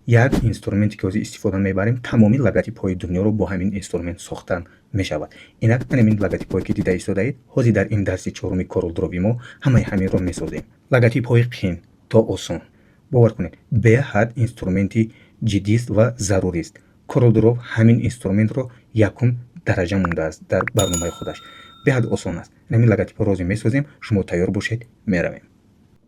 Як инструменте, ки ҳозир истифода мебарем, тамоми логотипҳои дунёро бо ҳамин инструмент сохтан мешавад. Инак, ҳамин логотипҳое, ки дида истодаед, ҳозир дар ин дарси чоруми CorelDRAW мо ҳамаи ҳаминро месозем, логотипҳои қин то осон. Бовар кунед, беҳад инструменти ҷиддист ва зарурист. CorelDRAW ҳамин инструментро якум дараҷа мондааст дар барномаи худаш. Беҳад осон аст. Ҳамин логотипҳоро ҳозир месозем, шумо тайёр бошед, меравем.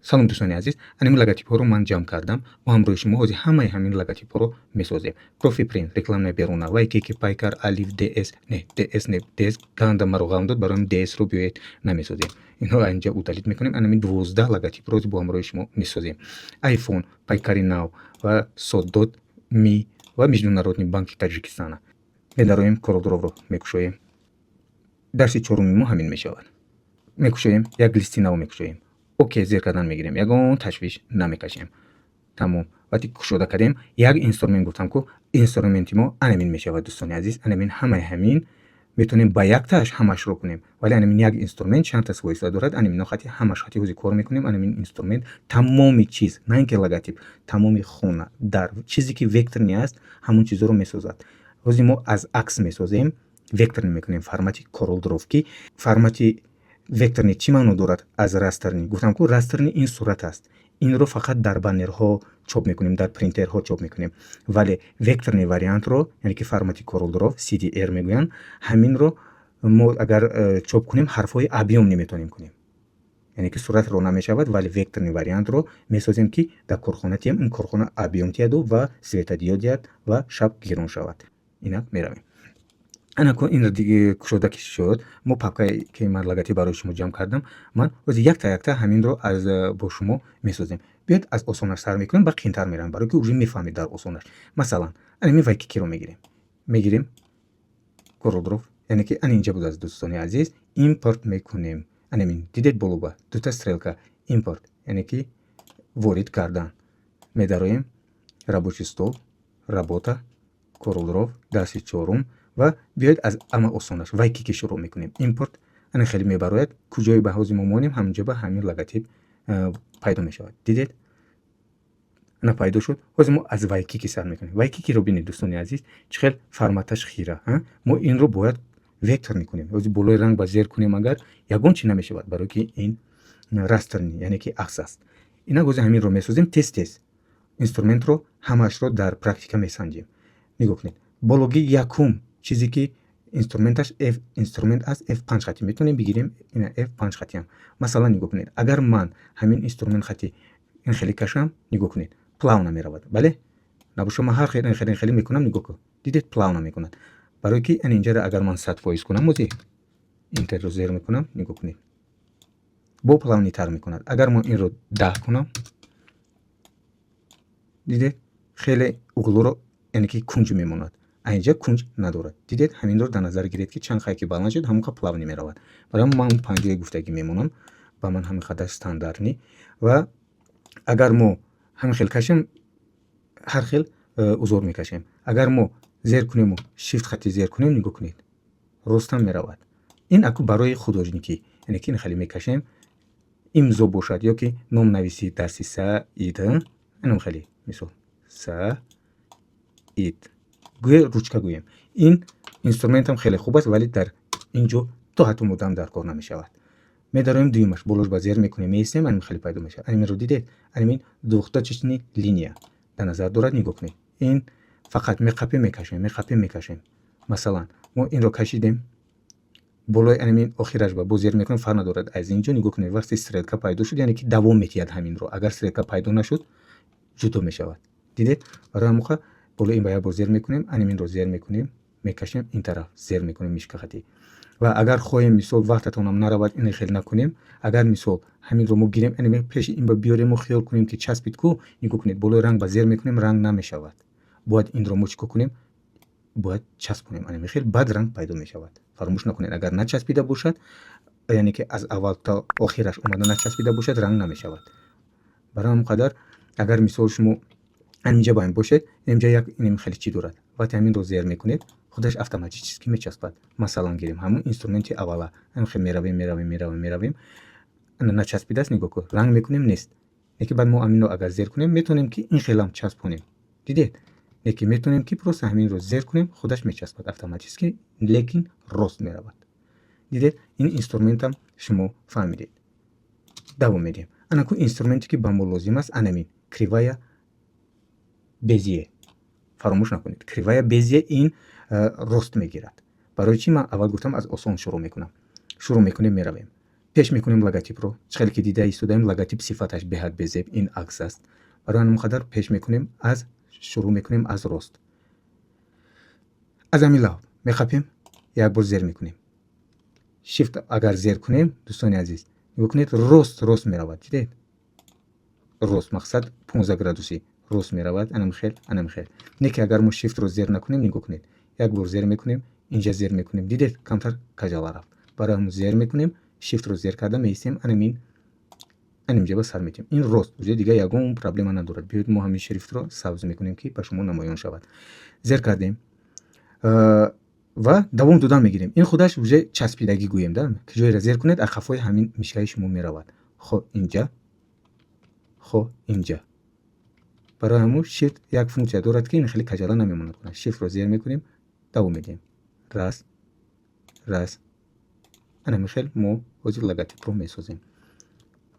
Салом, дӯстони азиз! Ҳамин логотипҳоро ман ҷамъ кардам. Бо ҳамроҳи шумо ҳозир ҳамаи ҳамин логотипҳоро месозем. Профи Принт, рекламаи беруна, Вайкики, Пайкар, Алиф, ДС не, ДС не, ДС ганда маро ғам дод, барои ДС-ро биёед намесозем. Инҳоро инҷа удалить мекунем. Ҳамин 12 логотипро ҳозир бо ҳамроҳи шумо месозем. Айфон, Пайкари нав ва Содот Ми ва Международный банки Таҷикистона. Медароем, CorelDRAW-ро мекушоем. Дарси чоруми мо ҳамин мешавад. Мекушоем, як листи нав мекушоем. Окей зер кардан мегирем, ягон ташвиш намекашем. Тамом, вақте кушода кардем, як инструмент гуфтам ку, инструменти мо анамин мешавад, дӯстони азиз. Анамин, ҳамаи ҳамин метавонем ба яктааш ҳамашро кунем, вале анамин як инструмент чандта свойства дорад. Анамино хати ҳамаш хати ҳозир кор мекунем. Анамин инструмент тамоми чиз, на ин ки логотип, тамоми хона, дар чизе, ки векторный аст, ҳамон чизҳоро месозад. Ҳозир мо аз акс месозем, векторный мекунем, формати CorelDRAW. Ки формати векторный чӣ маъно дорад аз растрный? Гуфтам ку, растрный ин сурат аст, инро фақат дар баннерҳо чоп мекунем, дар принтерҳо чоп мекунем, вале векторный вариантро, яъне ки формати CorelDRAW, CDR мегӯянд, ҳаминро мо агар чоп кунем, ҳарфҳои объём наметавонем кунем, яъне ки суратро намешавад, вале векторный вариантро месозем, ки дар корхона тиям, ин корхона объём тиҳаду ва светодиод диҳад ва шаб гирон шавад. Инак, меравем. Анако инро диге кушода ки шуд, мо папкае, ки ман логотип барои шумо ҷамъ кардам, ман ҳозир якта якта ҳаминро аз бо шумо месозем. Биёед, аз осонаш сар мекунем, ба қиинтар меравем, барои ки уже мефаҳмед дар осонаш. Масалан, анами Вайкикиро мегирем, CorelDRAW, яъне ки ан инҷа будааст, дӯстони азиз, импорт мекунем. Анамин дидед, болоба дута стрелка, импорт, яъне ки ворид кардан. Медароем, рабочий стол, работа, CorelDRAW, дарси чорум, ва биёед, аз ама осонаш Вайкики шурӯъ мекунем. Импорт, ана хеле мебарояд. Куҷое ба ҳози мо монем, ҳаминҷо ба ҳамин логотип пайдо мешавад. Дидед, ана пайдо шуд. Ҳозир мо аз Вайкики сар мекунем. Вайкикиро бинед, дӯстони азиз, чӣ хел форматаш хира. Мо инро бояд вектор мекунем. Ҳозир болои ранг ба зер кунем, агар ягон чи намешавад, барое ки ин растрный, яъне ки акс аст. Инак, ҳозир ҳаминро месозем. Тез тез инструментро ҳамаашро дар практика месанҷем. Нигоҳ кунед, бологи якум чизе, ки инструменташ F инструмент аст, F5 хати метавонем бигирем. Ина F5 хатиам. Масалан, нигоҳ кунед, агар ман ҳамин инструмент хати ин хеле кашам, нигоҳ кунед, плавно меравад. Бале, набоша, ман ҳар хел ин хеле, ин хеле мекунам, нигоҳ кун, дидед, плавно мекунад. Барое ки ан инҷара агар ман 100% кунам, ози энтерро зер мекунам, нигоҳ кунед, бо плавныйтар мекунад. Агар мо инро 10 кунам, дидед, хеле углуро, яъне ки кунҷ мемонад, инҷа кунҷ надорад. Дидед, ҳаминро дар назар гиред, ки чанд қадр ки баланд шуд, ҳамон қадр плавный меравад. Барои ман 50-и гуфтагӣ мемонам, ба ман ҳамин қадар стандартный. Ва агар мо ҳамин хел кашем, ҳар хел узор мекашем. Агар мо зер кунему shift хати зер кунем, нигоҳ кунед, ростам меравад. Ин аку барои художникӣ, яъне ки ин хеле мекашем, имзо бошад ё ки номнависӣ, дарси Саид, инам хеле мисол Саид гӯе, ручка гӯем. Ин инструментам хеле хуб аст, вале дар ин ҷо то ҳатто муддам дар кор намешавад. Медароем, дуюмаш, болош ба зер мекунем, меистем, аним хеле пайдо мешавад. Аниминро дидед, анимин двухточечный линия дар назар дорад. Нигоҳ кунед, ин фақат меқапем, мекашем, меқапем, мекашем. Масалан, мо инро кашидем, болои анамин охираш ба боз зер мекунем, фарқ надорад. Аз ин ҷо нигоҳ кунед, вақте стрелка пайдо шуд, яъне ки давом метиҳад ҳаминро. Агар стрелка пайдо нашуд, ҷудо мешавад. Дидед, барои ҳамоқа болои ин ба як бор зер мекунем, аниминро зер мекунем, мекашем, ин тараф зер мекунем мышка хатӣ. Ва агар хоҳем, мисол, вақтатонам наравад, ин хел накунем. Агар, мисол, ҳаминро мо гирем, аними пеши ин ба биёрему хиёл кунем, ки часпид ку, нигоҳ кунед, болои ранг ба зер мекунем, ранг намешавад. Бояд инро мо чӣ кор кунем? Бояд часпонем аними хел, баъд ранг пайдо мешавад. Фаромӯш накунед, агар начаспида бошад, яъне ки аз аввал то охираш омада начаспида бошад, ранг намешавад. Барои ҳамон қадар, агар, мисол, шумо ҳаминҷа ба ин бошед, инҷа як инем хеле чӣ дорад, вақте ҳаминро зер мекунед, худаш автоматически мечаспад. Масалан, гирем ҳамон инструменти аввала, ҳамин хел меравем, меравем, меравем, меравем, начаспидааст, нигоҳ кун, ранг мекунем, нест. Лекин баъд мо ҳаминро агар зер кунем, метавонем, ки ин хелам часпонем. Дидед? Лекин метавонем, ки просто ҳаминро зер кунем, худаш мечаспад автоматически, лекин рост меравад. Дидед, ин инструментам шумо фаҳмидед. Давом медиҳем. Анаку инструменте, ки ба мо лозим аст, анамин кривая Безье. Фаромӯш накунед, кривая Безье ин рост мегирад. Барои чӣ ман аввал гуфтам, аз осон шурӯъ мекунам? Шурӯъ мекунем, меравем, пеш мекунем логотипро. Чӣ хеле ки дида истодаем, логотип сифаташ беҳад безеб, ин акс аст. Барои ҳамин қадар пеш мекунем, аз шурӯъ мекунем аз рост. Аз ҳамин лаб меқапем, як бор зер мекунем. Shift агар зер кунем, дӯстони азиз, нигоҳ кунед, рост рост меравад. Дидед, рост, мақсад 15 градусӣ рост меравад. Анамхел, анамхел. Не ки агар мо shift ро зер накунем, нигоҳ кунед, як бор зер мекунем, инҷа зер мекунем, дидед, камтар каҷала рафт. Барои ҳамн зер мекунем, shift ро зер карда меистем, анамин анимҷа ба сар метиҳем. Ин рост уже дига ягон проблема надорад. Биёед, мо ҳамин шрифтро сабз мекунем, ки ба шумо намоён шавад. Зер кардем ва давом додан мегирем. Ин худаш уже часпидагӣ гӯем да, ки ҷойро зер кунед, аз қафои ҳамин мишкаи шумо меравад, хо инҷа, хо инҷа. Барои ҳамун shift як функсия дорад, ки ин хеле каҷала намемонад. Shift ро зер мекунем, давом медиҳем, раз раз. Ана хел мо ҳозир логотипро месозем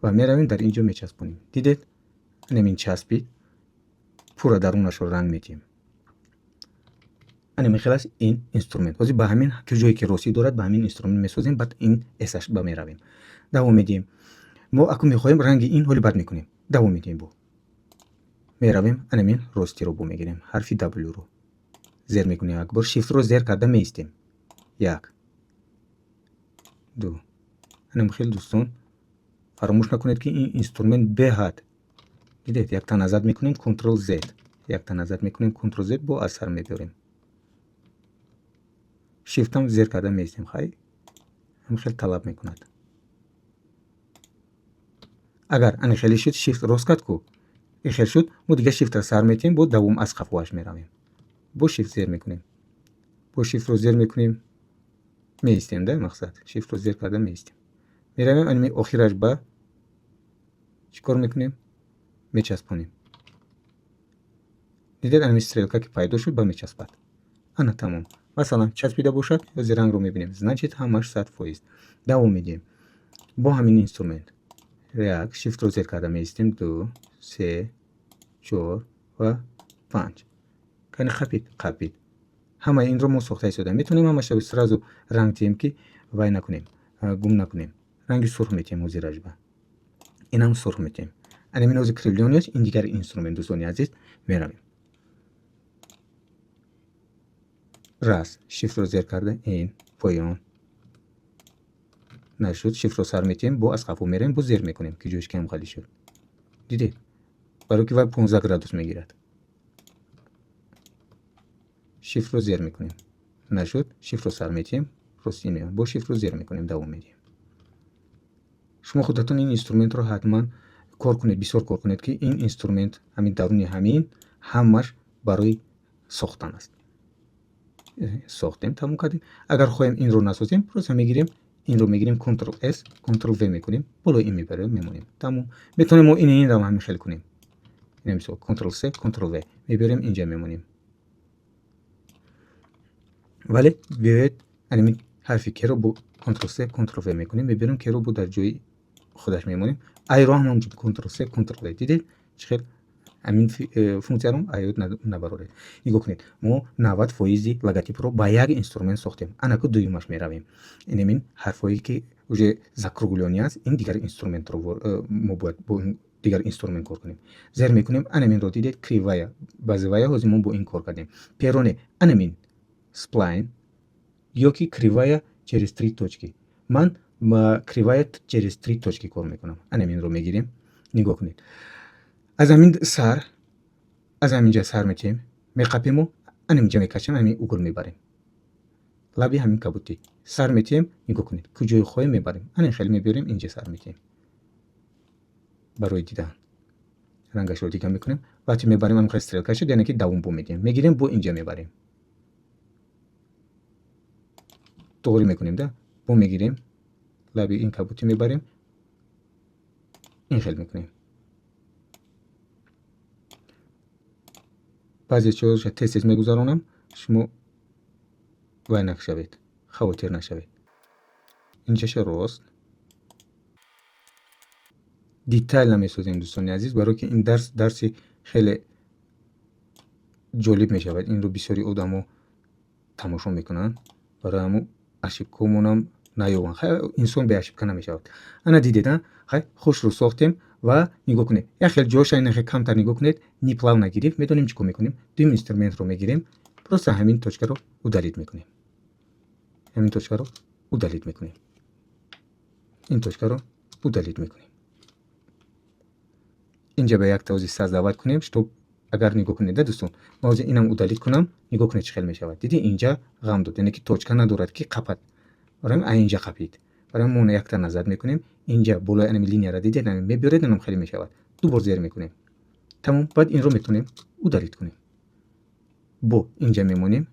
ва меравем, дар ин ҷо мечаспонем. Дидед, анамин часпид, пурра дарунашро ранг медиҳем. Ана михел аст ин инструмент. Ҳозир ба ҳамин ки ҷое ки ростӣ дорад, ба ҳамин инструмент месозем, баъд ин эсаш ба меравем. Давом медиҳем. Мо акун мехоҳем ранги ин ҳоли бад мекунем. Давом медиҳем, бо меравем, анамин ростиро бо мегирем, ҳарфи W ро зер мекунем, як бор shift ро зер карда меистем, як, ду, анам хел. Дӯстон, фаромӯш накунед, ки ин инструмент беҳад, дидед, якта назад мекунем, Ctrl Z, якта назад мекунем, Ctrl Z, бо аз сар мебиёрем. Shift ам зер карда меистем. Хай, ҳам хел талаб мекунад. Агар ани хеле шуд, shift рост кард ку, ин хел шуд, мо дига shift ро сар метиҳем, бо давом аз қафоаш меравем, бо shift зер мекунем, бо shift ро зер мекунем, меистем да, мақсад, shift ро зер карда меистем, меравем, аними охираш ба чӣ кор мекунем? Мечаспонем. Дидед, анами стрелка ки пайдо шуд, ба мечаспад. Ана, тамом. Масалан, часпида бошад, ҳозир рангро мебинем, значит, ҳамаш 100%. Давом медиҳем бо ҳамин инструмент. Як, shift ро зер карда меистем, ду, се, чор ва панҷ. Кани, қапид, қапид. Ҳамаи инро мо сохта истодаем. Метавонем ҳамаша сразу ранг диҳем, ки вай накунем, гум накунем. Ранги сурх метиҳем ҳозиражба, инам сурх метиҳем. Анамин ҳозир кривлёнияш, ин дигар инструмент. Дӯстони азиз, меравем, раз, shift ро зер карда, ин поён нашуд, shift ро сар метиҳем, бо аз қафо меравем, бо зер мекунем, ки ҷояш кам қалӣ шуд. Дидед, барои ки вай 15 градус мегирад. Shift ро зер мекунем, нашуд, shift ро сар метиҳем, рости меоям, бо shift ро зер мекунем, давом медиҳем. Шумо худатон ин инструментро ҳатман кор кунед, бисёр кор кунед, ки ин инструмент ҳамин даруни ҳамин ҳамаш барои сохтан аст. Сохтем, тамом кардем. Агар хоҳем инро насозем, просто мегирем, инро мегирем, Ctrl S, Ctrl V мекунем, болои ин мебарем, мемонем, тамом. Метавонем мо ин инро ҳамин хел кунем. Ина мисол, Ctrl C, Ctrl V мебарем, инҷа мемонем. Вале биёед, анамин ҳарфи К ро бо Ctrl C, Ctrl V мекунем, мебарем, К ро бо дар ҷои худаш мемонем. А ро ҳам ҳамчун Ctrl C, Ctrl V. Дидед, чӣ хел ҳамин функсияро аёд набароред. Нигоҳ кунед, мо 90 фоизи логотипро ба як инструмент сохтем. Анаку дуюмаш меравем. Инамин ҳарфҳое, ки уже закруглённый аст, ин дигар инструментро мо бояд бо дигар инструмент кор кунем. Зер мекунем анаминро. Дидед, кривая безевая, ҳозир мо бо ин кор кардем. Пероне анамин сплайн ё ки кривая через три точки. Ман кривая через три точки кор мекунам. Анаминро мегирем. Нигоҳ кунед, аз ҳамин сар, аз ҳаминҷа сар метиҳем, меқапему анаминҷа мекашем, ҳамин угол мебарем, лаби ҳамин кабутӣ сар метиҳем. Нигоҳ кунед, куҷои хоҳем мебарем. Ана хеле мебиёрем, инҷа сар метиҳем. Барои дидан рангашро дига мекунем. Вақте мебарем, ҳамин стрелка шуд, яъне ки давом бо медиҳем. Мегирем, бо инҷа мебарем, тоғрӣ мекунем да, бо мегирем, лаби ин кабутӣ мебарем, ин хел мекунем. Баъзе чизҳоша тез тез мегузаронам, шумо вай нашавед, хавотир нашавед. Инҷаша рост детально месозем, дӯстони азиз, барое ки ин дарс дарси хеле ҷолиб мешавад. Инро бисёри одамо тамошо мекунанд, барои ҳамун ошибкаомонам наёбанд. Хай, инсон бе ошибка намешавад. Ана дидед, а? Хай, хушрӯ сохтем ва нигоҳ кунед, як хел ҷоша ина хел камтар нигоҳ кунед, неплавно гирифт. Медонем чӣ кор мекунем? Дуюм инструментро мегирем, просто ҳамин точкаро удалить мекунем, ҳамин точкаро удалить мекунем, ин точкаро удалить мекунем. Инҷа ба як тавзи создавать кунем, чтоб агар нигоҳ кунед, да, дӯстон, ман ҳозир инам удалить кунам, нигоҳ кунед, чӣ хел мешавад. Диди, инҷа ғам дод, яъне ки точка надорад, ки қапад. Барои ҳамин инҷа қапид. Барои ҳамин мо якта назар мекунем инҷа болои анами линияра. Дидед, мебиёред, анам хеле мешавад. Ду бор зер мекунем, тамом. Баъд инро метавонем удалить кунем, бо инҷа мемонем,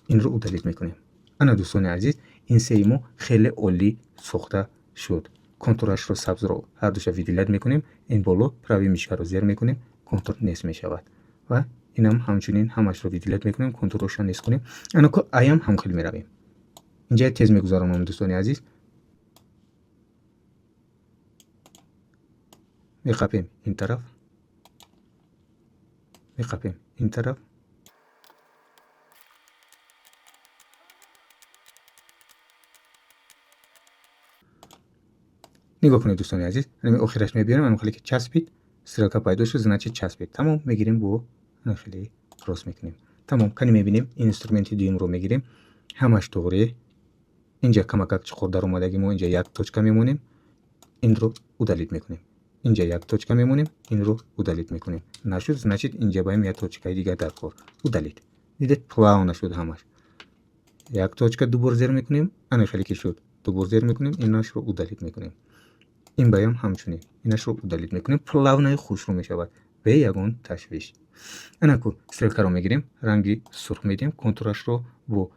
инро удалить мекунем. Ана, дӯстони азиз, ин сеи мо хеле олӣ сохта шуд. Контурашро сабзро ҳардуша выделять мекунем, ин боло правый мышкаро зер мекунем, контур нест мешавад. Ва инам ҳамчунин ҳамашро выделять мекунем, контурашро нест кунем. Анако аям ҳам хел меравем. Инҷа тез мегузаронам, дӯстони азиз. Меқапем ин тараф, меқапем ин тараф. Нигоҳ кунед, дӯстони азиз, ҳамин охираш мебиёрем, ҳамин хеле ки часпид, стрелка пайдо шуд, значит, часпид. Тамом, мегирем, бо ҳамин хеле рост мекунем. Тамом, кани мебинем, инструменти дуюмро мегирем, ҳамаш туғри. Инҷа камакак чуқур даромадаги, мо инҷа як точка мемонем, инро удалить мекунем. Инҷа як точка мемонем, инро удалить мекунем. Нашуд, значит, инҷа баем як точкаи дигар дар кор. Удалить. Дидед, плавно шуд ҳамаш. Як точка ду бор зер мекунем, ана хеле ки шуд, ду бор зер мекунем, инашро удалить мекунем. Ин баён ҳамчунин инашро удалить мекунем. Плавнои хушрӯ мешавад, бе ягон ташвиш. Анаку стрелкаро мегирем, ранги сурх медиҳем, контурашро бо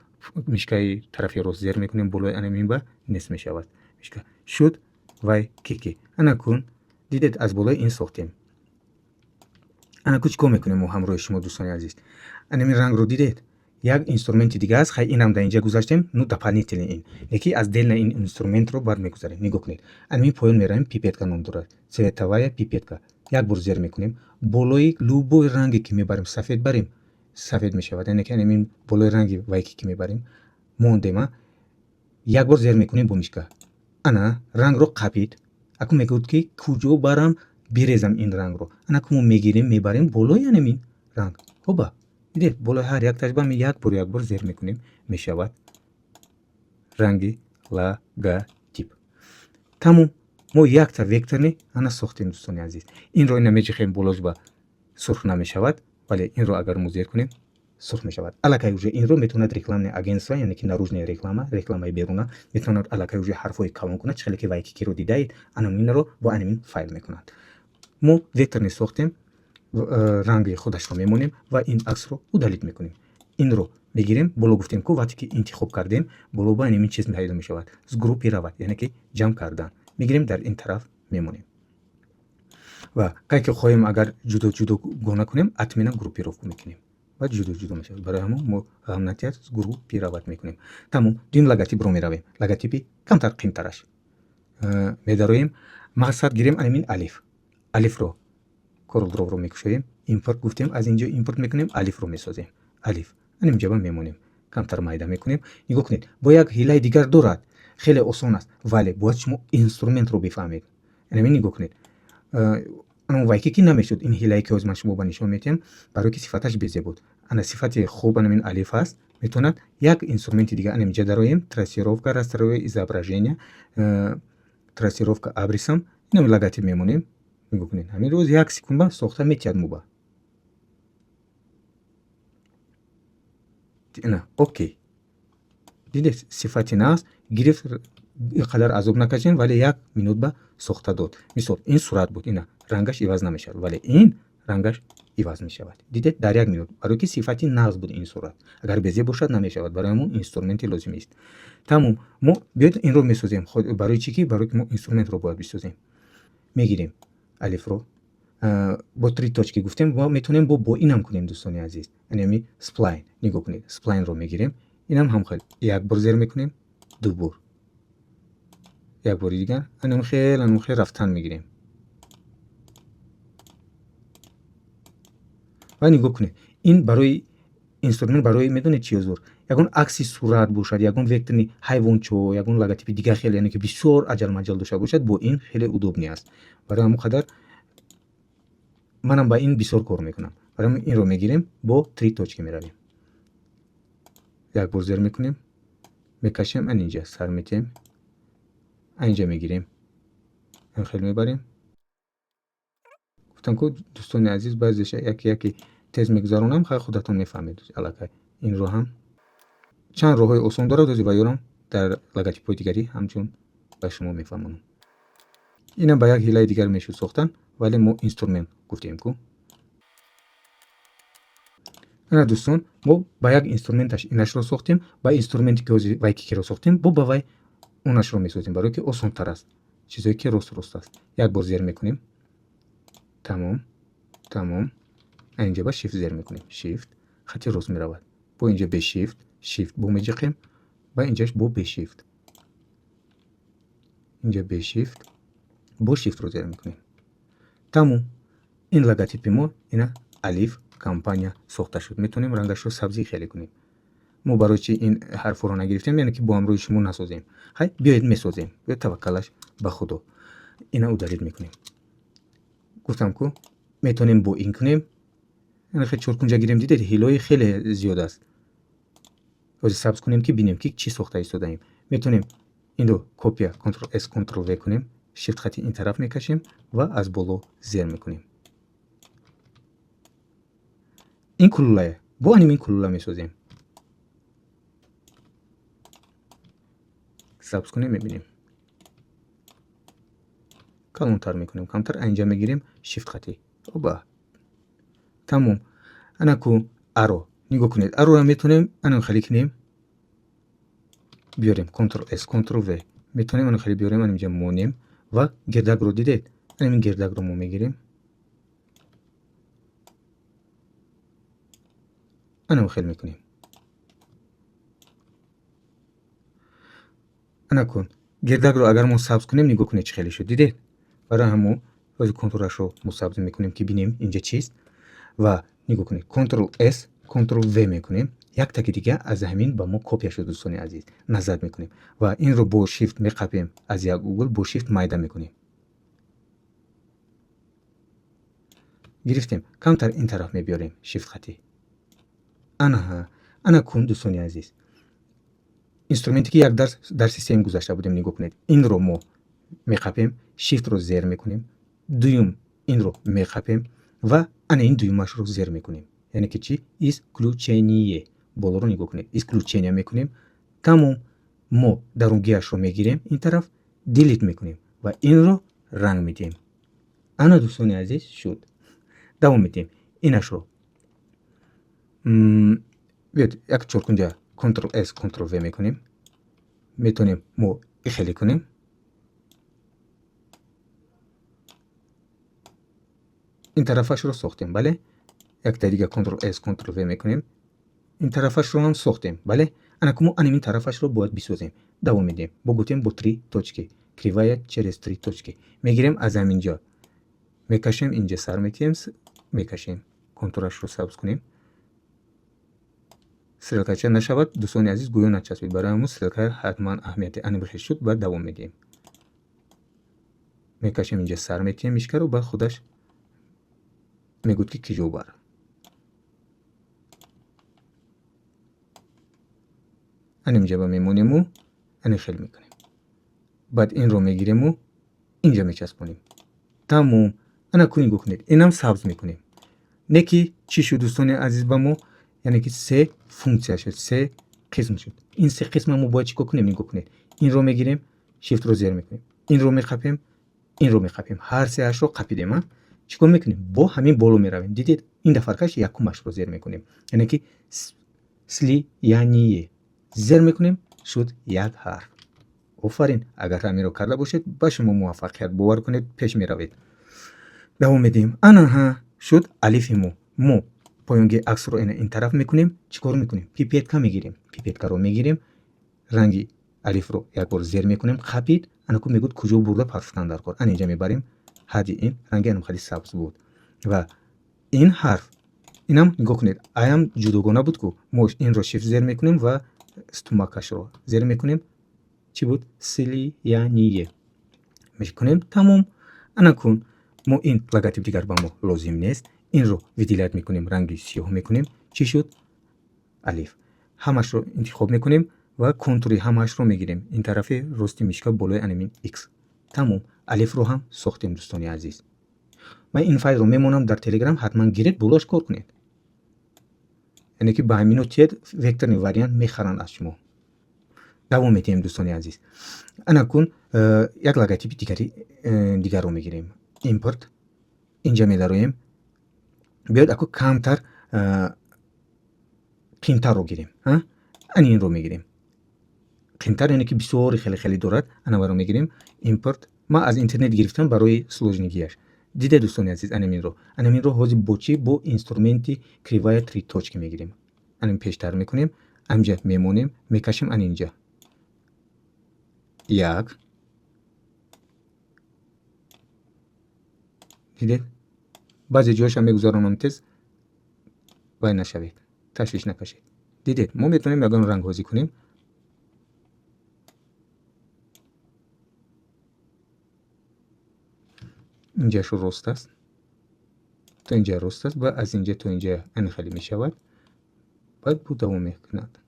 мышкаи тарафи рост зер мекунем болои анамин, ба нест мешавад мышка. Шуд вай кики. Анакун дидед, аз болои ин сохтем. Анаку чӣ кор мекунем мо ҳамроҳи шумо, дӯстони азиз? Анамин рангро дидед, як инструменти дига аст. Хай, инам дар инҷа гузаштем, ну, дополнительный ин яки аз отдельно ин инструментро баъд мегузарем. Нигоҳ кунед, анамин поён меравем, пипетка ном дорад, цветовая пипетка. Як бор зер мекунем болои любой ранге ки мебарем, сафед барем, сафед мешавад. Яъне ки анамин болои ранги вайки ки мебарем, мондема, як бор зер мекунем бо мышка, ана рангро қапид. Аку мегӯяд, ки куҷо барам бирезам ин рангро? Анаку мо мегирем, мебарем болои анамин ранг. Хоба, дидед, болои ҳар якташ ба як бор, як бор зер мекунем, мешавад ранги логотип. Тамом, мо якта векторный ана сохтем, дӯстони азиз. Инро ина меҷихем, болош ба сурх намешавад, вале инро агар мо зер кунем, сурх мешавад. Аллакай уже инро метавонад рекламное агентство, яъне ки наружная реклама, рекламаи беруна, метавонад аллакай уже ҳарфҳои калон кунад. Чӣ хеле ки вайкикиро дидаед, анаминро бо анамин файл мекунад. Мо векторный сохтем, ранги худашро мемонем ва ин аксро удалить мекунем. Инро мегирем боло. Гуфтем ку, вақте ки интихоб кардем, боло ба анамин чиз пайдо мешавад, сгруппировать, яъне ки ҷамъ кардан. Мегирем, дар ин тараф мемонем ва кай ки хоҳем, агар ҷудо ҷудогона кунем, отмена группировка мекунем ва ҷудо ҷудо мешавад. Барои ҳамон мо ғам натиҳад, сгруппировать мекунем. Тамом, дуюм логотипро меравем. Логотипи камтар қимтараш медароем. Мақсад гирем анамин алиф. Алифро CorelDRAW-ро мекушоем, импорт гуфтем, аз инҷо импорт мекунем, алифро месозем. Алиф аним ҷаба мемонем, камтар майда мекунем. Нигоҳ кунед, бо як ҳилаи дигар дорад, хеле осон аст, вале бояд шумо инструментро бифаҳмед. Анамин нигоҳ кунед, вайки ки намешуд ин ҳилае ки ҳозир ман шумо ба нишон медиҳам, барое ки сифаташ безеб буд. Ана сифати хуб анамин алиф аст. Метавонад як инструменти дигар анаминҷа дароем, трассировка, расстройство изображения, трассировка абрисом, инам логотип мемонем. Нигоҳ кунед, ҳамин рӯз як секунд ба сохта метиҳад муба. Ина, окей, дидед, сифати нағз гирифт. Ин қадар азоб накашем, вале як минут ба сохта дод. Мисол, ин сурат буд, ина рангаш иваз намешавад, вале ин рангаш иваз мешавад. Дидед, дар як минут, барое ки сифати нағз буд ин сурат. Агар безеб бошад, намешавад. Барои ҳамон инструменти лозимист. Тамом, мо биёед инро месозем. Барои чӣ ки? Барое ки мо инструментро бояд бисозем. Мегирем алифро, Бо три точки гуфтем, мо метавонем бо инам кунем, дӯстони азиз. Анами сплайн, нигоҳ кунед, сплайнро мегирем, инам ҳам хел як бор зер мекунем, ду бор, як бори дигар, анам хел, анам хел рафтан мегирем. Ва нигоҳ кунед, ин барои инструмент, барои медонед чи зур? Ягон акси сурат бошад, ягон векторни ҳайвончо, ягон логотипи дигар хеле, яъне ки бисёр аҷал-маҷал дошта бошад, бо ин хеле удобный аст. Барои ҳамон қадар манам ба ин бисёр кор мекунам. Барои ҳамин инро мегирем, бо три точки меравем. Як бор зер мекунем, мекашем, ан инҷа сар метиҳем, анҷа мегирем, ин хел мебарем. Гуфтам ку, дӯстони азиз, баъзеша яке яке тез мегузаронам, хай худатон мефаҳмед аллакай. Инро ҳам чанд роҳҳои осон дорад, ози ва ёрам дар логотипҳои дигарӣ ҳамчун ба шумо мефаҳмонам. Инам ба як ҳилаи дигар мешуд сохтан, вале мо инструмент гуфтем ку. Ана дӯстон, мо ба як инструменташ инашро сохтем, ба инструменте ки ҳозир вайкикиро сохтем, бо ба вай онашро месозем, барое ки осонтар аст. Чизое ки рост рост аст. Як бор зер мекунем. Тамом, тамом. Инҷа ба shift зер мекунем. Shift хати рост меравад. Бо инҷа бе shift, shift бо меҷиқем ва инҷаш бо бе shift. Инҷа бе shift, бо shift-ро зер мекунем. Тамом. Ин логотипи мо ина алиф компания сохта шуд. Метавонем рангашро сабзӣ хеле кунем. Мо барои чи ин ҳарфҳоро нагирифтем? Яъне ки бо ҳамроҳи шумо насозем. Ҳай, биёед месозем. Биёед, таваккалаш ба Худо. Ина удалить мекунем. Гуфтам ку, метавонем бо ин кунем. Яъне хел чоркунҷа гирем, дидед, ҳилои хеле зиёд аст. Ҳозир сабз кунем, ки бинем, ки чӣ сохта истодаем. Метавонем инро копия, Ctrl S, Ctrl V кунем, shift хати ин тараф мекашем ва аз боло зер мекунем. Ин кулулае. Бо аним ин кулула месозем. Сабз кунем, мебинем. Калонтар мекунем, камтар инҷа мегирем, shift хати. Оба. Тамом. Ана ку аро. Нигоҳ кунед. Ароро метавонем ана хеле кунем. Биёрем Ctrl S, Ctrl V. Метавонем ана хеле биёрем, ана инҷа монем ва гирдакро дидед? Ана ин гирдакро мо мегирем. Ана хел мекунем. Ана кун. Гирдакро агар мо сабз кунем, нигоҳ кунед чӣ хеле шуд. Дидед? Барои ҳамо ҳозир контурашро мо сабз мекунем, ки бинем инҷа чист. Ва нигоҳ кунед, Ctrl S, Ctrl V мекунем. Як таки дига аз ҳамин ба мо копия шуд, дӯстони азиз. Назар мекунем ва инро бо shift меқапем, аз як угол бо shift майда мекунем. Гирифтем. Камтар ин тараф мебиёрем shift хати. Анаҳа, ана кун, дӯстони азиз. Инструменте ки як дарс дарси сеюм гузашта будем, нигоҳ кунед. Инро мо меқапем, shift-ро зер мекунем, дуюм инро меқапем ва ана ин дуюмашро зер мекунем. Яъне ки чӣ? Исключение. Болоро нигоҳ кунед. Исключение мекунем. Тамом. Мо дарунгиашро мегирем ин тараф, delete мекунем ва инро ранг медиҳем. Ана дӯстони азиз, шуд. Давом медиҳем. Инашро биёед як чоркунҷа Ctrl S, Ctrl V мекунем. Метавонем мо ихеле кунем. Ин тарафашро сохтем, бале? Якта дига Ctrl S, Ctrl V мекунем. Ин тарафашро ҳам сохтем, бале? Ана ку мо аним ин тарафашро бояд бисозем. Давом медиҳем. Бо гуфтем бо три точки. Кривая через три точки. Мегирем аз ҳамин ҷо. Мекашем, инҷа сар метиҳем, мекашем. Контурашро сабз кунем. Стрелкача нашавад, дӯстони азиз, гӯё начаспид. Барои ҳамун стрелка ҳатман аҳамияти ани бихел шуд, баъд давом медиҳем. Мекашем, инҷа сар метиҳем мишкаро, баъд худаш мегӯяд, ки киҷо бар. Аним ҷаба мемонему ани хел мекунем. Баъд инро мегирему инҷа мечаспонем. Тамом. Ана ку нигоҳ кунед, инам сабз мекунем. Не ки чӣ шуд, дӯстони азиз, ба мо? Яъне ки се функсия шуд, се қисм шуд. Ин се қисма мо бояд чӣ кор кунем? Нигоҳ кунед. Инро мегирем, shift-ро зер мекунем. Инро меқапем, инро меқапем. Ҳар сеашро қапидем, а? Чӣ кор мекунем? Бо ҳамин боло меравем. Дидед, ин дафаркаш якумашро зер мекунем. Яъне ки слияние. Зер мекунем, шуд як ҳарф. Офарин, агар ҳаминро карда бошед, ба шумо муваффақият, бовар кунед, пеш меравед. Давом медиҳем. Анаҳа, шуд алифи мо. Мо поёнги аксро ина ин тараф мекунем. Чӣ кор мекунем? Пипетка мегирем. Пипеткаро мегирем, ранги алифро як бор зер мекунем, қапид. Анаку мегӯд, куҷо бурда партофтан дар кор. Ана инҷа мебарем. Ҳадди ин ранги анам хеле сабз буд. Ва ин ҳарф, инам нигоҳ кунед, аям ҷудогона буд ку. Мо инро shift зер мекунем ва стумакашро зер мекунем. Чӣ буд? Слияние мекунем. Тамом. Анакун мо ин логотип дигар ба мо лозим нест. Инро выделять мекунем, ранги сиёҳ мекунем. Чӣ шуд? Алиф. Ҳамашро интихоб мекунем ва контури ҳамаашро мегирем. Ин тарафи рости мишка, болои анамин x. Тамом, алифро ҳам сохтем, дӯстони азиз. Ман ин файлро мемонам дар Телеграм, ҳатман гиред, болоаш кор кунед. Яъне ки ба ҳамино тиед, векторный вариант мехаранд аз шумо. Давом медиҳем, дӯстони азиз. Анакун як логотипи дигари дигарро мегирем. Импорт, инҷа медароем. Биёед, аку камтар қимтарро гирем. Ани инро мегирем. Қимтар, яъне ки бисёри хеле хеле дорад. Анаваро мегирем. Импорт. Ман аз интернет гирифтам барои сложныйгиаш. Диде, дӯстони азиз, анаминро. Анаминро ҳозир бо чӣ? Бо инструменти кривая три точки мегирем. Анам пештар мекунем, анҷа мемонем, мекашем ан инҷа. Як. Дидед? Баъзе ҷояшам мегузаронам тез, вай нашавед, ташвиш накашед. Дидед, мо метавонем ягон рангҳозӣ кунем. Инҷашу рост аст, то инҷа рост аст ва аз инҷа то инҷа ани хеле мешавад. Баъд бу давом мекунад.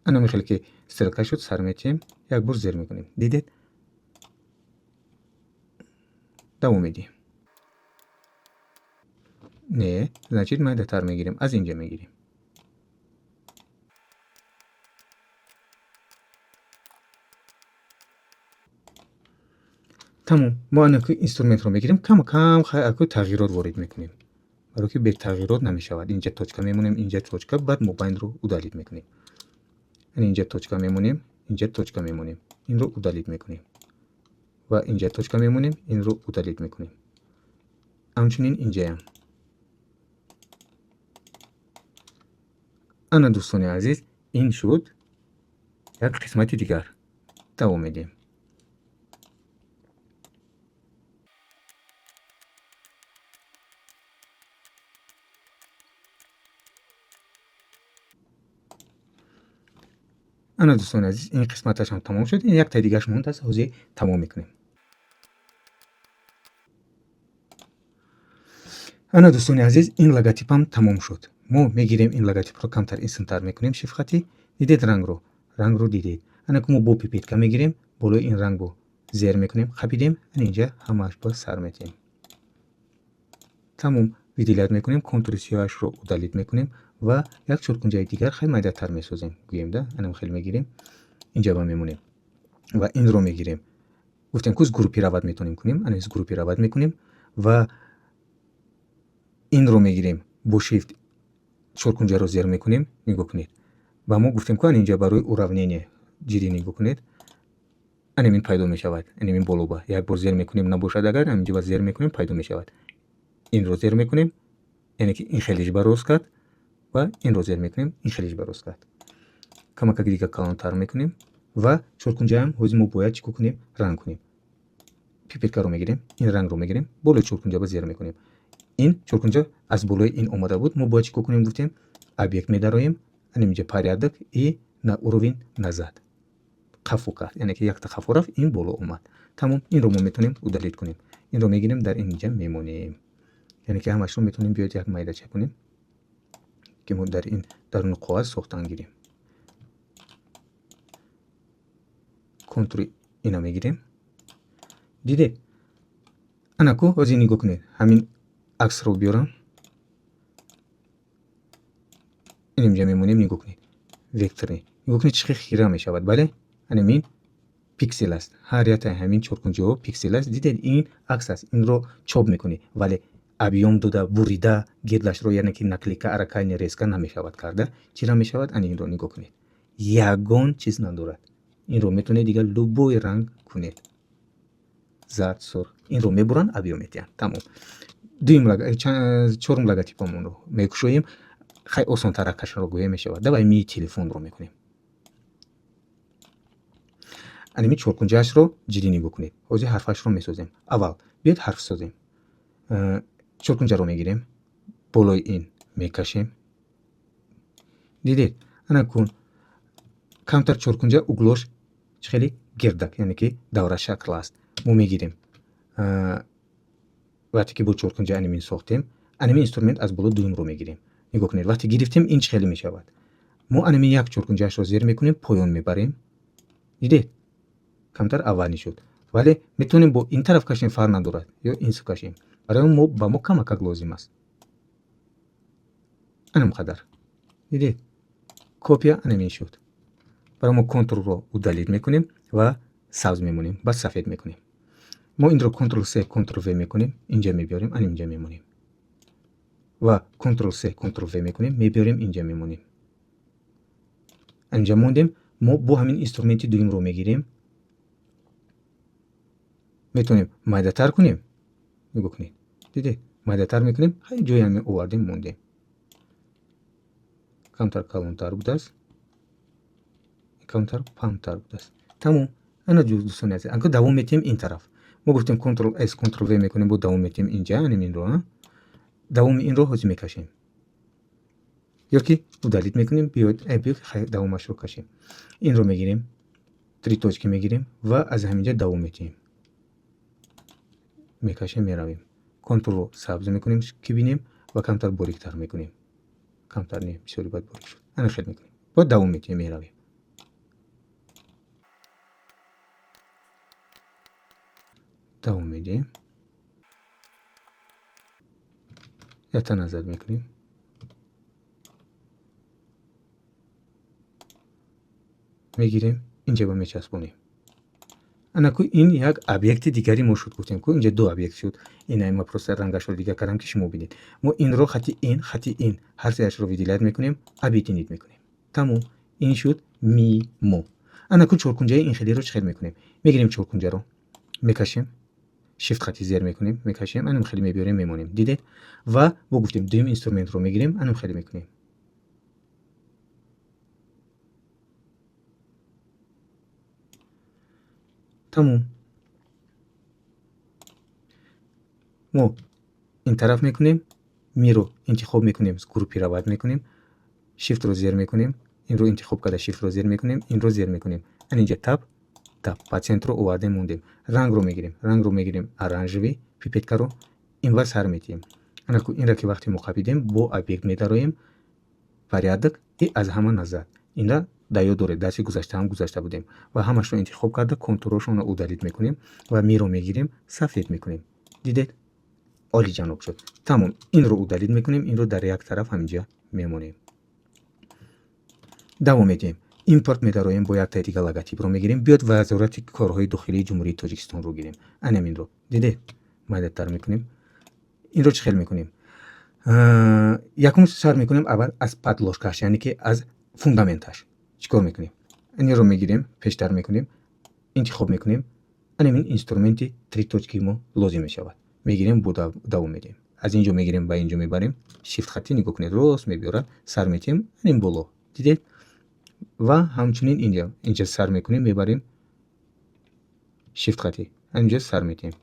Ана мехеле ки стрелка шуд, сар метиҳем, як бор зер мекунем. Дидед? Давом медиҳем. Не, значит, майдатар мегирем, аз инҷа мегирем. Тамом, мо анаку инструментро мегирем, кам кам аку тағйирот ворид мекунем. Барои ки бе тағйирот намешавад. Инҷа точка мемонем, инҷа точка, баъд мобайнро удалить мекунем. Ана инҷа точка мемонем, инҷа точка мемонем. Инро удалить мекунем. Ва инҷа точка мемонем, инро удалить мекунем. Ҳамчунин инҷаям. Ана, дӯстони азиз, ин шуд як қисмати дигар. Давом медиҳем. Ана, дӯстони азиз, ин қисматашам тамом шуд. Ин яктаи дигараш мондааст, ҳозир тамом мекунем. Ана, дӯстони азиз, ин логотипам тамом шуд. Мо мегирем ин логотипро, камтар инсинтар мекунем шифхатӣ. Дидед рангро? Рангро дидед. Ана ку мо бо пипетка мегирем, болои ин рангро зер мекунем, қапидем, ана инҷа ҳамааш ба сар метиҳем. Тамом, выделять мекунем, контури сиёҳашро удалить мекунем ва як чоркунҷаи дигар хеле майдатар месозем. Гӯем да, анам хеле мегирем, инҷа ба мемонем ва инро мегирем. Гуфтем ку сгруппировать метавонем кунем, ана сгруппировать мекунем ва инро мегирем, бо shift чоркунҷаро зер мекунем. Нигоҳ кунед. Ба мо гуфтем ку, ана инҷа барои уравнение ҷиддӣ нигоҳ кунед. Анамин пайдо мешавад. Анамин болоба. Як бор зер мекунем, набошад агар, ҳаминҷа ба зер мекунем, пайдо мешавад. Инро зер мекунем, яъне ки ин хелиш ба рост кард ва инро зер мекунем, ин хелиш ба рост кард. Камакак дига калонтар мекунем ва чоркунҷаам ҳозир мо бояд чӣ кор кунем? Ранг кунем. Пипеткаро мегирем, ин рангро мегирем, болои чоркунҷа ба зер мекунем. Ин чоркунҷа аз болои ин омада буд. Мо бояд чӣ кор кунем, гуфтем? Объект медароем, анаминҷа порядок и на уровень назад. Қафо кард, яъне ки якта қафо рафт, ин боло омад. Тамом, инро мо метавонем удалить кунем. Инро мегирем, дар инҷа мемонем. Яъне ки ҳамашро метавонем биёед як майдача кунем, ки мо дар ин даруни коғаз сохтан гирем. Контури ина мегирем. Дидед? Анаку ҳозир нигоҳ кунед. Ҳамин аксро биёрам. Ин инҷа мемонем, нигоҳ кунед. Векторӣ. Нигоҳ кунед, чӣ хел хира мешавад, бале? Анамин пиксел аст. Ҳар яктаи ҳамин чоркунҷаҳо пиксел аст. Дидед, ин акс аст. Инро чоп мекунӣ, вале объём дода, бурида, гирдашро, яъне ки наклейка, аракайни резка намешавад карда. Чира мешавад? Ани инро нигоҳ кунед. Ягон чиз надорад. Инро метавонед дигар любой ранг кунед, зард, сурх. Инро мебуранд, объём метиҳанд. Тамом. Дуюм, чорум логотипамонро мекушоем. Хай, осонтаракашро гӯя мешавад. Давай мии телефонро мекунем. Аними чоркунҷаашро ҷиддӣ нигоҳ кунед. Ҳозир ҳарфашро месозем. Аввал биёед ҳарф созем. Чоркунҷаро мегирем, болои ин мекашем. Дидед, ана кун камтар чоркунҷа углош чӣ хеле гирдак, яъне ки даврашакл аст. Мо мегирем, вақте ки бо чоркунҷа анимин сохтем, аними инструмент аз боло дуюмро мегирем. Нигоҳ кунед, вақте гирифтем, ин чӣ хеле мешавад. Мо аними як чоркунҷаашро зер мекунем, поён мебарем. Дидед, камтар аввалӣ шуд, вале метавонем бо ин тараф кашем, фарқ надорад, ё ин су кашем. Барои мо ба мо камакак лозим аст анам қадар. Дидед, копия анамин шуд. Барои мо контурро удалить мекунем ва сабз мемонем, баъд сафед мекунем. Мо инро Ctrl C, Ctrl V мекунем, инҷа мебиёрем, ан инҷа мемонем ва Ctrl C, Ctrl V мекунем, мебиёрем, инҷа мемонем. Инҷа мондем. Мо бо ҳамин инструменти дуюмро мегирем, метавонем майдатар кунем. Нигоҳ кунед, дидед, майдатар мекунем. Ҳай, ҷои ҳамин овардем, мондем. Камтар калонтар будааст, камтар паҳнтар будааст. Тамом. Ана, дӯстони азиз, анка давом метиҳем. Ин тараф мо гуфтем Ctrl S, Ctrl V мекунем, бо давом метиҳем инҷа аним инро. Давоми инро ҳозир мекашем ё ки удалить мекунем. Биёед, биё, давомашро кашем. Инро мегирем, три точки мегирем ва аз ҳаминҷа давом метиҳем, мекашем, меравем. Контурро сабз мекунем, ки бинем, ва камтар бориктар мекунем. Камтар не, бисёри бад борик шуд. Ана хел мекунем, бояд давом метиҳем, меравем, давом медиҳем, якта назар мекунем, мегирем, инҷа ба мечаспонем. Анаку ин як объекти дигари мо шуд. Гуфтем ку, инҷа ду объект шуд. Ина ма просто рангашро дигар кардам, ки шумо бинед. Мо инро хати ин, хати ин, ҳар сеяшро выделять мекунем, объединить мекунем. Тамом, ин шуд ми мо. Анаку чоркунҷаи ин хелиро чӣ хел мекунем? Мегирем, чоркунҷаро мекашем, Shift хати зер мекунем, мекашем, анам хеле мебиёрем, мемонем. Дидед? Ва бо гуфтем, дуюм инструментро мегирем, анам хеле мекунем. Тамом. Мо ин тараф мекунем, миро интихоб мекунем, сгруппировать мекунем, Shift-ро зер мекунем, инро интихоб карда, Shift-ро зер мекунем, инро зер мекунем. Ан инҷа тап тап ба центрро овардем, мондем. Рангро мегирем, рангро мегирем, оранжевый, пипеткаро инвар сар метиҳем. Анаку инра ки вақте мо қапидем, бо объект медароем, порядок и аз ҳама назар. Инра дар ёд доред, дарси гузашта ҳам гузашта будем. Ва ҳамашро интихоб карда, контурҳошонро удалить мекунем ва миро мегирем, сафед мекунем. Дидед, олиҷаноб шуд. Тамом, инро удалить мекунем, инро дар як тараф ҳаминҷа мемонем. Давом медиҳем. Импорт медароем, бо яктаи дига логотипро мегирем. Биёд, Вазорати корҳои дохилии Ҷумҳурии Тоҷикистонро гирем. Анаминро дидед, майдатар мекунем. Инро чӣ хел мекунем? Якум сар мекунем аввал аз подложкаш, яъне ки аз фундаменташ. Чӣ кор мекунем? Инро мегирем, пештар мекунем, интихоб мекунем. Анамин инструменти три точки мо лозим мешавад. Мегирем, бо давом медиҳем. Аз ин ҷо мегирем, ба ин ҷо мебарем. Shift хати, нигоҳ кунед, рост мебиёрад, сар метиҳем анин боло. Дидед? Ва ҳамчунин инҷа, инҷа сар мекунем, мебарем, Shift хати, инҷа сар метиҳем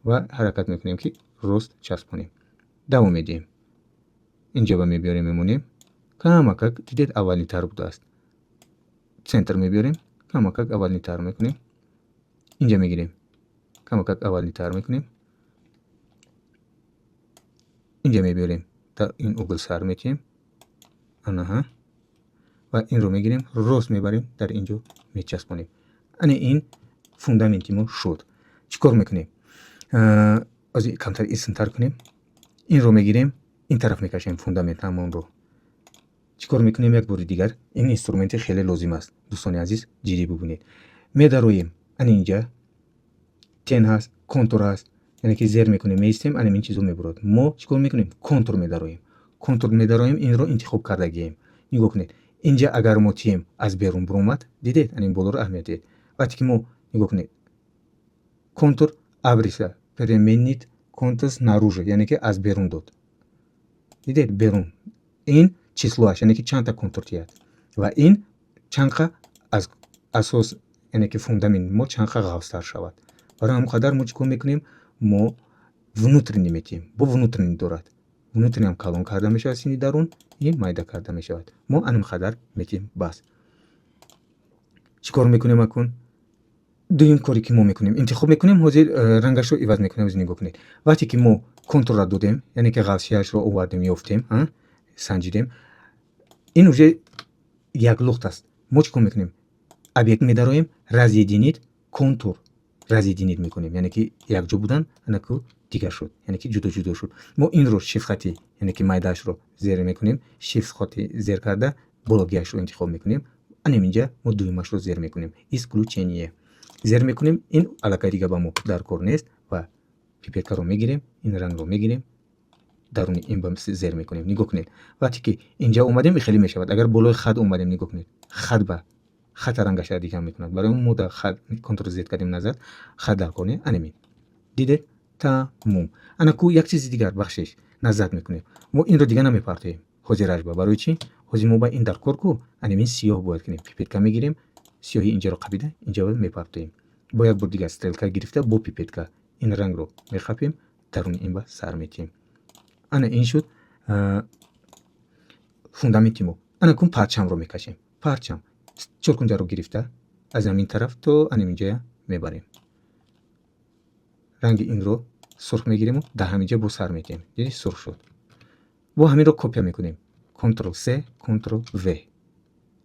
ва ҳаракат мекунем, ки рост часпонем. Давом медиҳем. Инҷа ба мебиёрем, мемонем. Камакак, дидед, аввалинтар будааст. Центр мебиёрем, камакак аввалинтар мекунем. Инҷа мегирем, камакак аввалинтар мекунем. Инҷа мебиёрем, дар ин угл сар метиҳем. Анаҳа, ва инро мегирем, рост мебарем, дар ин ҷо мечаспонем. Ана ин фундаменти мо шуд. Чӣ кор мекунем? Ози камтар исмтар кунем. Инро мегирем, ин тараф мекашем фундамент ҳамонро. Чӣ кор мекунем? Як бори дигар ин инструменти хеле лозим аст, дӯстони азиз, ҷиддӣ бубинед. Медароем, ана инҷа тень ҳаст, контур ҳаст, яъне ки зер мекунем, меистем, ана ин чизо мебурад. Мо чӣ кор мекунем? Контур медароем, контур медароем, инро интихоб кардагием. Нигоҳ кунед, Инҷа агар мо тием, аз берун буромад. Дидед, ан ин болоро аҳамият диҳед. Вақте ки мо, нигоҳ кунед, контур абриса переменить контур снаружи, яъне ки аз берун дод. Дидед, берун. Ин числоаш, яъне ки чандта контур тиҳад, ва ин чандқа аз асос, яъне ки фундамент мо чандқа ғафзтар шавад. Барои ҳамон қадар мо чӣ кор мекунем? Мо внутренний метиҳем. Бо внутренний дорад, внутренний ам калон карда мешавад, сини дарун и майда карда мешавад. Мо аним қадар метиҳем, бас. Чӣ кор мекунем акун? Дуюм коре ки мо мекунем, интихоб мекунем. Ҳозир рангашро иваз мекунем. Ҳозир нигоҳ кунед, вақте ки мо контурра додем, яъне ки ғафзшиашро овардем, ёфтем, санҷидем, ин уже як лухт аст. Мо чӣ кор мекунем? Объект медароем, разъединить контур, разъединить мекунем, яъне ки якҷо будан анаку дигар шуд, яъне ки ҷудо ҷудо шуд. Мо инро shift хати, яъне ки майдаашро зер мекунем. Shift хати зер карда, бологиашро интихоб мекунем. Анем инҷа мо дуюмашро зер мекунем, исключение зер мекунем. Ин аллакай дига ба мо дар кор нест ва пипеткаро мегирем, ин рангро мегирем, даруни ин ба зер мекунем. Нигоҳ кунед, вақте ки инҷа омадем, хеле мешавад. Агар болои хат омадем, нигоҳ кунед, хат ба хата рангаша дигар мекунад. Барои мо дар хат контрол зед кардем, назар хат дар кор не. Анемин, дидед, тамом. Анаку як чизи дигар, бахшиш, назар мекунем. Мо инро дига намепартоем ҳозираш ба. Барои чӣ? Ҳозир мо ба ин дар кор ку. Анемин сиёҳ бояд кунем. Пипетка мегирем, сиёҳи инҷаро қабида, инҷа мепартоем. Бо як бор дигар стрелка гирифта, бо пипетка ин рангро мехапем, даруни ин ба сар метиҳем. Ана ин шуд фундаменти мо. Ана кун парчамро мекашем. Парчам чоркунҷаро гирифта, аз ҳамин тараф то анаминҷая мебарем. Ранги инро сурх мегириму дар ҳаминҷа бо сар метиҳем. Диди, сурх шуд. Бо ҳаминро копия мекунем: контрол с, контрол в.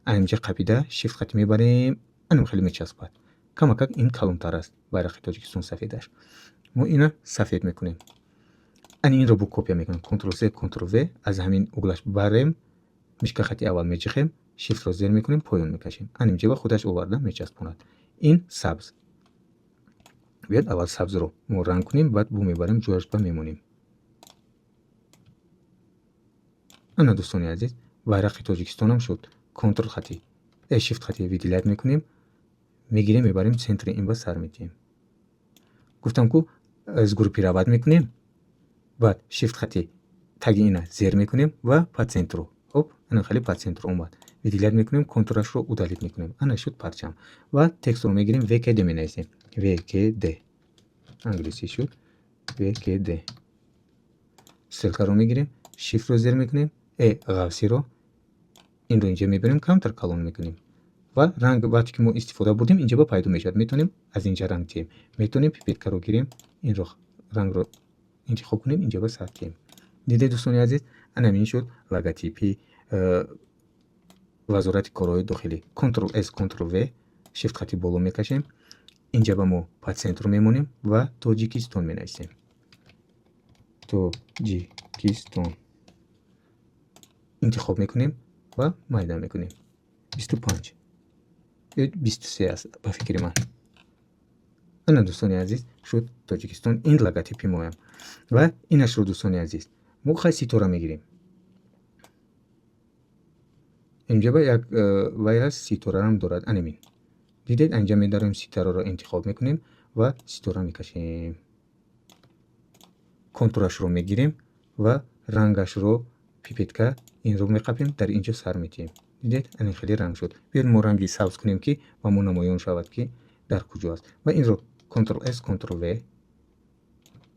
Анинҷа қапида, shift хати мебарем, анам хеле мечаспад. Камакак ин калонтар аст. Байрақи Тоҷикистон сафедаш, мо ина сафед мекунем. Ани инро бо копия мекунем: контрол с, контрол в. Аз ҳамин углаш барем, мишка хати аввал меҷихем, shift ро зер мекунем, поён мекашем. Анинҷа ба худаш оварда мечаспонад. Ин сабз. Биёд, аввал сабзро мо ранг кунем, баъд бу мебарем, ҷояш ба мемонем. Ана, дӯстони азиз, байрақи Тоҷикистонам шуд. Контрол хати shift хати выделять мекунем, мегирем, мебарем, центри ин ба сар метиҳем. Гуфтам ку, сгруппировать мекунем, баъд shift хати таги ина зер мекунем ва по центру. Хоп, ана хеле по центру омад. Выделять мекунем, контурашро удалить мекунем. Ана шуд парчам. Ва текстро мегирем, ВКД менависем. ВКД англисӣ шуд, ВКД. Стрелкаро мегирем, shift ро зер мекунем, ғафсиро инро инҷа мебарем, камтар калон мекунем. Ва ранг вақте ки мо истифода бурдем, инҷа ба пайдо мешавад. Метавонем аз инҷа ранг диҳем, метавонем пипеткаро гирем, инро рангро интихоб кунем, инҷа ба сар диҳем. Дидед, дӯстони азиз, анамин шуд логотипи Вазорати корҳои дохилӣ. Контрол с, контрол в, shift хати боло мекашем. Инҷа ба мо по центру мемонем ва Тоҷикистон менависем. Тоҷикистон интихоб мекунем ва майда мекунем. 25 ё 23 аст, ба фикри ман. Ана, дӯстони азиз, шуд Тоҷикистон. Ин логотипи моям. Ва инашро, дӯстони азиз, мо хай ситора мегирем. Инҷа ба як вай ҳаст, ситорарам дорад. Анамин, дидед, анҷа медароем, ситораро интихоб мекунем ва ситора мекашем. Контурашро мегирем ва рангашро пипетка инро меқапем, дар инҷо сар метиҳем. Дидед, анин хеле ранг шуд. Биёед, мо ранги сабз кунем, ки ба мо намоён шавад, ки дар куҷо аст. Ва инро контрол с, контрол в,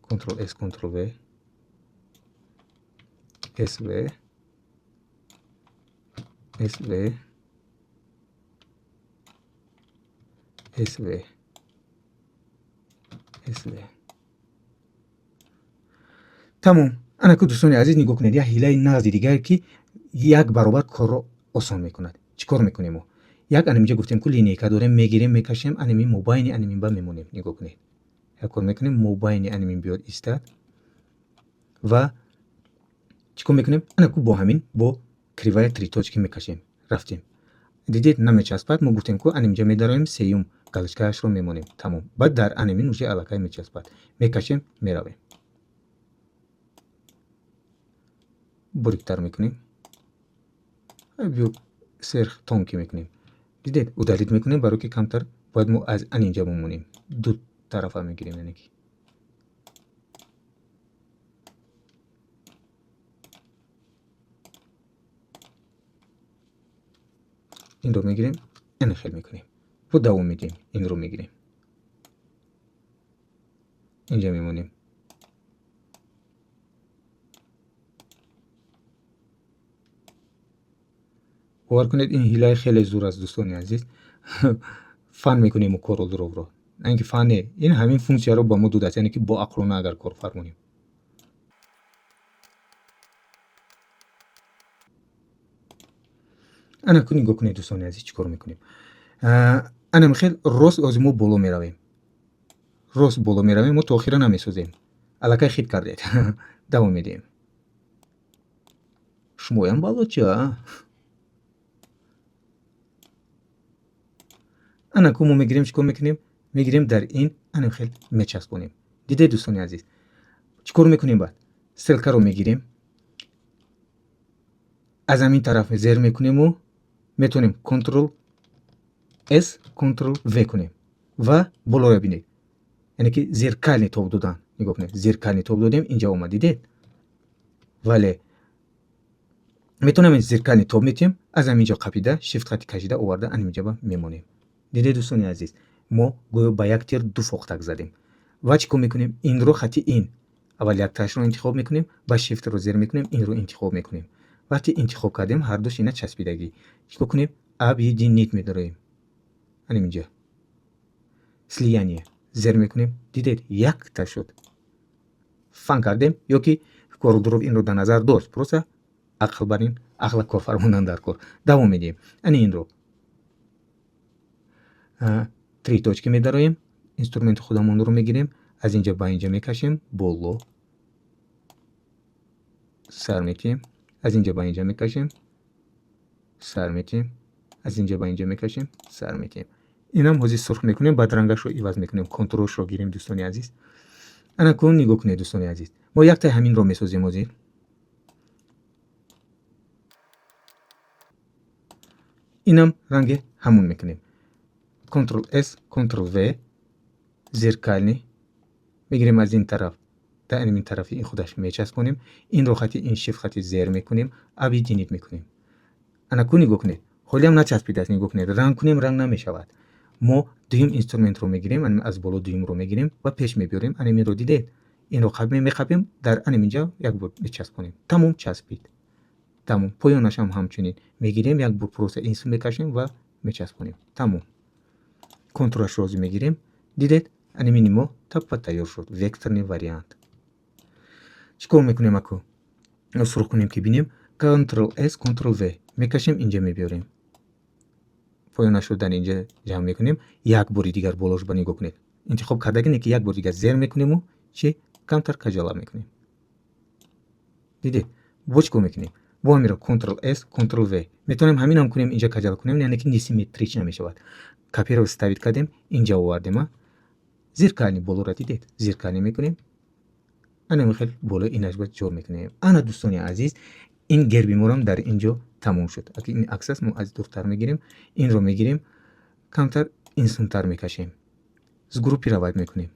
контрол с, контрол в, с в, с в, с в, с в. Тамом. Анаку, дӯстони азиз, нигоҳ кунед, як ҳилаи нағзи дигар, ки як баробар корро осон мекунад. Чӣ кор мекунем мо? Як анаминҷа гуфтем ку, линейка дорем, мегирем, мекашем, анамин мобайни анамин ба мемонем. Нигоҳ кунед, як кор мекунем, мобайни анамин биёд истад. Ва чӣ кор мекунем? Анаку бо ҳамин, бо кривая три точки мекашем. Рафтем, дидед, намечаспад. Мо гуфтем ку, анаминҷа медароем, сеюм галочкаашро мемонем, тамом. Баъд дар анамин уже аллакай мечаспад. Мекашем, меравем, буриктар мекунем. Биё, Сверхтонкий мекунем. Дидед, удалить мекунем, барои ки камтар бояд мо аз ан инҷа бимонем. Ду тарафа мегирем, яъне ки. Инро мегирем, ин хел мекунем. Бо давом медиҳем, инро мегирем. Инҷа мемонем. Бовар кунед, ин ҳилаи хеле зур аст, дӯстони азиз. Фан мекунем CorelDRAW -ро. На ин ки фан не, ин ҳамин функсияро ба мо додааст, яъне ки бо ақлона агар кор фармонем. Ана ку нигоҳ кунед, дӯстони азиз, чӣ кор мекунем. Ана михел рост ози мо боло меравем. Рост боло меравем, мо то охира намесозем. Аллакай хит кардед. Давом медиҳем. Шумоям балоча. Ана ку мо мегирем, чӣ кор мекунем? Мегирем дар ин ана хел мечаспонем. Дидед, дӯстони азиз? Чӣ кор мекунем баъд? Стрелкаро мегирем. Аз ҳамин тараф зер мекунему метавонем Ctrl S, Ctrl V кунем ва болоро бинед. Яъне ки зеркальный тоб додан. Нигоҳ кунед, зеркальный тоб додем, инҷа омад, дидед? Вале метавонем зеркальный тоб метиҳем, аз ҳамин ҷо қапида, shift хати кашида оварда ана инҷа мемонем. Дидед, дӯстони азиз, мо гӯё ба як тир ду фохтак задем. Ва чӣ кор мекунем? Инро хати ин. Аввал яктаашро интихоб мекунем, ба shift-ро зер мекунем, инро интихоб мекунем. Вақте интихоб кардем, ҳардуш ина часпидагӣ. Чӣ кор кунем? Объединить медорем. Ана инҷа. Слияние. Зер мекунем. Дидед, якта шуд. Фан кардем ё ки CorelDRAW инро дар назар дошт. Просто ақл бар ин ақла корфармонан дар кор. Давом медиҳем. Ана инро. Три точки медароем, инструменти худамонро мегирем, аз инҷа ба инҷа мекашем, боло сар метиҳем, аз инҷа ба инҷа мекашем, сар метиҳем, аз инҷа ба инҷа мекашем, сар метиҳем. Инам ҳозир сурх мекунем, баъд рангашро иваз мекунем, контурашро гирем, дӯстони азиз. Ана кун нигоҳ кунед, дӯстони азиз. Мо яктаи ҳаминро месозем ҳозир. Инам ранги ҳамун мекунем. Ctrl S, Ctrl V, зеркальный мегирем аз ин тараф, дар ин тарафи ин худаш мечаспонем, инро хати ин shift хати зер мекунем, объединить мекунем. Ана ку нигоҳ кунед, ҳолиам начаспидааст, нигоҳ кунед, ранг кунем, ранг намешавад. Мо дуюм инструментро мегирем, аз боло дуюмро мегирем ва пеш мебиёрем. Ана инро дидед? Инро меқапем, дар ана инҷа як бор мечаспонем. Тамом, часпид. Тамом. Поёнашам ҳамчунин мегирем, як бор просто ин су мекашем ва мечаспонем. Тамом. Контурашро ҳозир мегирем. Дидед, анимини мо таппа тайёр шуд. Векторный вариант. Чӣ кор мекунем аку? Сурх кунем ки бинем. Ctrl S, Ctrl V. Мекашем, инҷа мебиёрем. Поёнашро дар инҷа ҷамъ мекунем. Як бори дигар болош ба нигоҳ кунед. Интихоб кардаги не ки як бор дигар зер мекунему чи камтар каҷала мекунем. Дидед? Бо чӣ кор мекунем? Бо ҳаминро Ctrl S, Ctrl V. Метавонем ҳаминам кунем, инҷа каҷала кунем, яъне ки несимметрично мешавад. Копировать, вставить кардем, инҷа овардем, зеркальный болоро дидед, зеркальный мекунем. Ана хел боло инаш ба ҷор мекунем. Ана, дӯстони азиз, ин герби морам дар ин ҷо тамом шуд. Аки ин акс аст, мо аз дуртар мегирем, инро мегирем, камтар инсунтар мекашем. Сгруппировать мекунем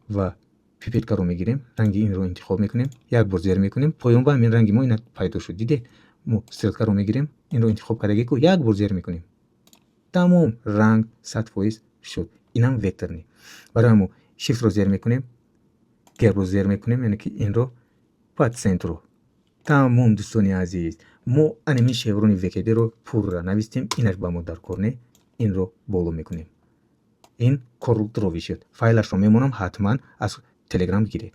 ва пипеткаро мегирем, ранги инро интихоб мекунем, як бор зер мекунем, поён ба ҳамин ранги мо ина пайдо шуд. Дидед? Мо стрелкаро мегирем, инро интихоб кардаги ку як бор зер мекунем. Тамом, ранг 100% шуд. Инам векторный. Барои мо shift-ро зер мекунем, гербро зер мекунем, яъне ки инро по центру. Тамом, дӯстони азиз, мо анамин шеврони ВКД-ро пурра навистем, инаш ба мо дар кор не, инро боло мекунем. Ин CorelDRAW шуд. Файлашро мемонам, ҳатман аз Telegram гиред.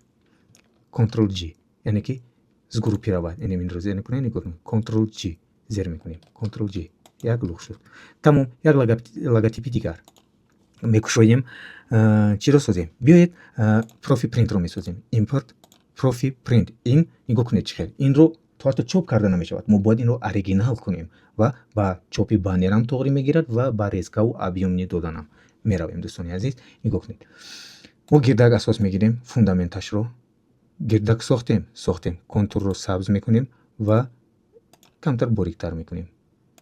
Ctrl G, яъне ки сгруппировать, яъне инро зер мекунем, нигоҳ кунед. Ctrl G зер мекунем. Ctrl G як лух шуд. Тамом, як логотипи дигар мекушоем. Чиро созем? Биёед, Profi Print-ро месозем. Импорт, Profi Print. Ин нигоҳ кунед, чӣ хел. Инро то ҳатто чоп карда намешавад. Мо бояд инро оригинал кунем ва ба чопи баннерам тоғрӣ мегирад ва ба резкаву объёмный доданам. Меравем, дӯстони азиз, нигоҳ кунед. Мо гирдак асос мегирем, фундаменташро. Гирдак сохтем, сохтем. Контурро сабз мекунем ва камтар бориктар мекунем.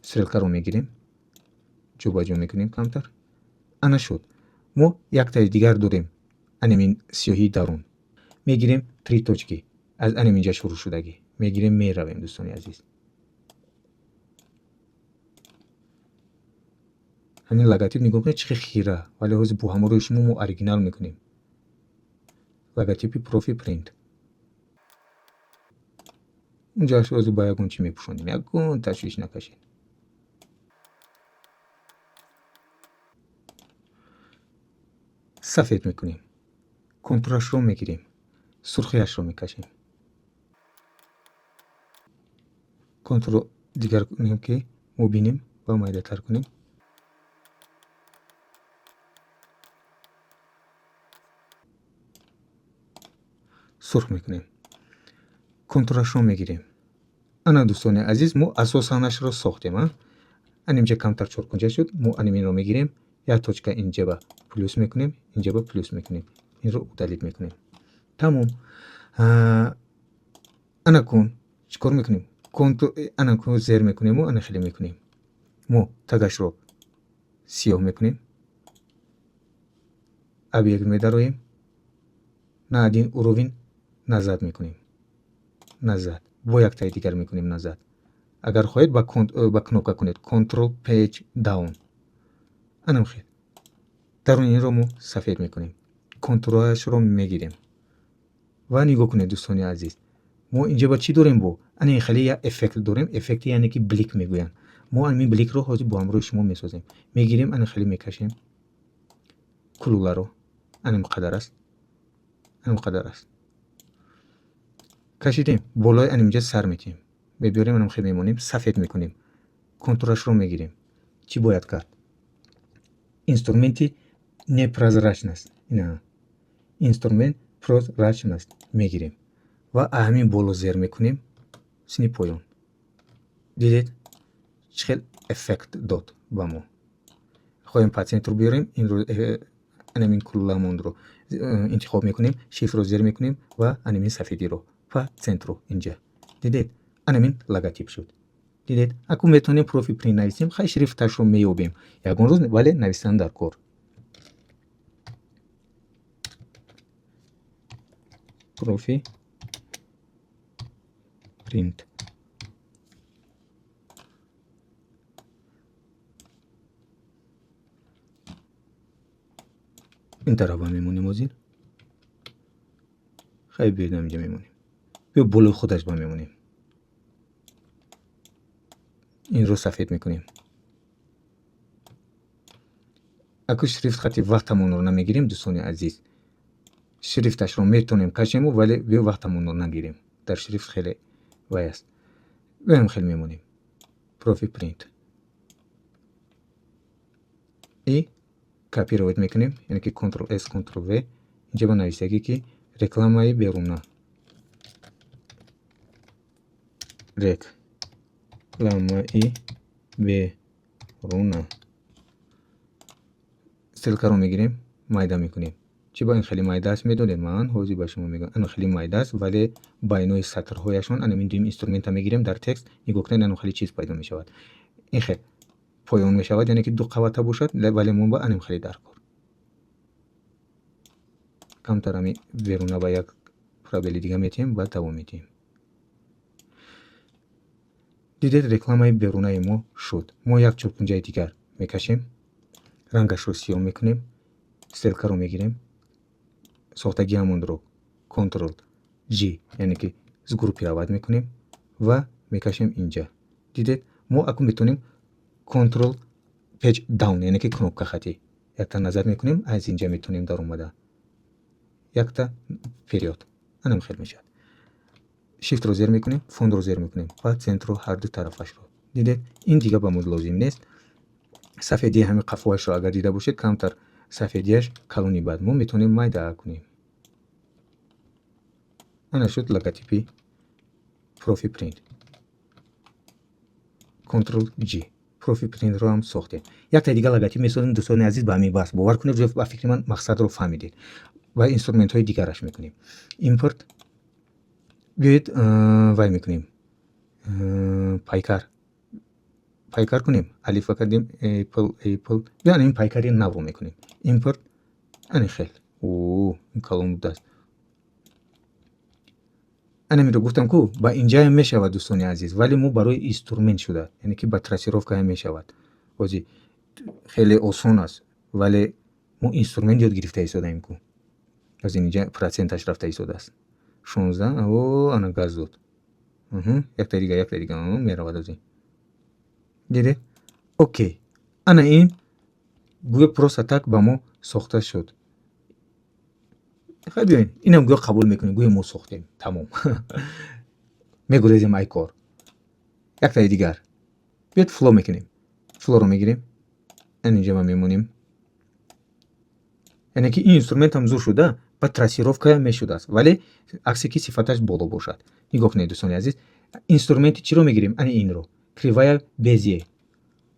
Стрелкаро мегирем, ҷобаҷо мекунем камтар. Ана шуд. Мо яктаи дигар дорем, анамин сиёҳии дарун. Мегирем, три точки, аз анаминҷа шурӯъ шудагӣ мегирем, меравем, дӯстони азиз. Ҳамин логотип, нигоҳ кунед, чӣ хел хира, вале ҳозир бо ҳамроҳи шумо мо оригинал мекунем. Логотипи Профи Принт. Унҷоаш ҳозир ба ягон чӣ мепӯшонем, ягон ташвиш накашед. Сафед мекунем, контурашро мегирем, сурхиашро мекашем. Контурро дигар кунем, ки мо бинем, ва майдатар кунем. Сурх мекунем, контурашро мегирем. Ана, дӯстони азиз, мо асосанашро сохтем. Анимҷа камтар чоркунҷа шуд. Мо аниминро мегирем, як точка инҷаба плюс мекунем, инҷаба плюс мекунем, инро удалить мекунем, тамом. Ана кун чӣ кор мекунем? Контур ана кун зер мекунему ана хеле мекунем. Мо тагашро сиёҳ мекунем, объект медароем, на один уровень назад мекунем, назад бо яктаи дигар мекунем назад. Агар хоҳед, ба кнопка кунед, Control Page Down. Анам хел даруни инро мо сафед мекунем, контурашро мегирем. Ва нигоҳ кунед, дӯстони азиз, мо инҷа ба чӣ дорем? Бо ана ин хеле як эффект дорем, эффекти, яъне ки блик мегӯянд. Мо ҳамин бликро ҳозир бо ҳамроҳи шумо месозем. Мегирем, ана хеле мекашем кулуларо, анам қадар аст, анам қадар аст. Кашидем, болои анимҷа сар метиҳем, мебиёрем, анам хел мемонем, сафед мекунем, контурашро мегирем. Чӣ бояд кард? Инструменти непрозрачность, ина инструмент прозрачность мегирем ва ҳамин боло зер мекунем сини поён. Дидед, чӣ хел эффект дод ба мо? Хоҳем, по центру биёрем инро. Анамин кулуламонро интихоб мекунем, Shift ро зер мекунем ва анамин сафедиро по центру. Инҷа дидед, анамин логотип шуд. Дидед, акун метавонем Профи Принт нависем. Хай, шрифташро меёбем ягон рӯз, вале нависан дар кор. Профи Принт. Ин тарафа мемонем ҳозир. Хай, биёед, инҷа мемонем, биё, болои худаш ба мемонем. Инро сафед мекунем. Аку шрифт хати вақтамонро намегирем, дӯстони азиз. Шрифташро метавонем кашему, вале биё, вақтамонро нагирем. Дар шрифт хеле вай аст. Биёем, хел мемонем, Профи Принт и копировать мекунем, яъне ки Ctrl S, Ctrl V. Инҷа ба нависагӣ, ки рекламаи беруна, рекламаи беруна. Стрелкаро мегирем, майда мекунем. Чӣ ба ин хеле майда аст, медонед? Ман ҳозир ба шумо мегӯям. Ана хеле майда аст, вале байнои сатрҳояшон анамин дуюм инструмента мегирем дар текст. Нигоҳ кунед, ана хеле чиз пайдо мешавад. Ин хел поён мешавад, яъне ки ду қабата бошад, вале мо ба аним хеле дар кор. Камтар ами беруна ба як пробели дига метиҳем, баъд давом медиҳем. Дидед, рекламаи берунаи мо шуд. Мо як чоркунҷаи дигар мекашем, рангашро сиёҳ мекунем, стрелкаро мегирем, сохтагиамонро Ctrl G, яъне ки сгруппировать мекунем ва мекашем инҷа. Дидед, мо акун метавонем Ctrl Page Down, яъне ки кнопка хати якта назар мекунем, аз инҷа метавонем даромада якта вперёд, анам хел мешавад. Shift ро зер мекунем, фонро зер мекунем ва центрро, ҳарду тарафашро. Дидед, ин дига ба мо лозим нест. Сафедии ҳамин қафоашро агар дида бошед, камтар сафедияш калони бад, мо метавонем майда кунем. Ана шуд логотипи Профи Принт. Ctrl G. Профи Принтро ҳам сохтем. Якта дига логотип месозем, дӯстони азиз, ба ҳамин бас. Бовар кунед, ба фикри ман, мақсадро фаҳмидед. Ва инструментҳои дигараш мекунем. Импорт. Биёед, вай мекунем. Пайкар. Пайкар кунем, алифа кардем, Apple, Apple. Биё, ин пайкари навро мекунем. Импорт, ани хел. О, ин калон будааст. Анамиро гуфтам, ку ба инҷаям мешавад, дӯстони азиз, вале мо барои инструмент шуда, яъне ки ба трассировкаам мешавад. Ҳози хеле осон аст, вале мо инструмент ёд гирифта истодаем ку. Аз инҷа проценташ рафта истодааст. 16, о, ана газ дод. Якта дига, якта дига меравад аз ин. Дидед? Окей. Ана ин гӯё просто так ба мо сохта шуд. Хай, биёед, инам гӯё қабул мекунем, гӯё мо сохтем. Тамом. Мегурезем ай кор. Яктаи дигар. Биёед, flow мекунем. Flow ро мегирем. Ан инҷа ма мемонем. Яъне ки ин инструментам зур шуда, ба трассировкаям мешудааст, вале аксе ки сифаташ боло бошад. Нигоҳ кунед, дӯстони азиз, инструменти чиро мегирем? Ани инро. Кривая Безье.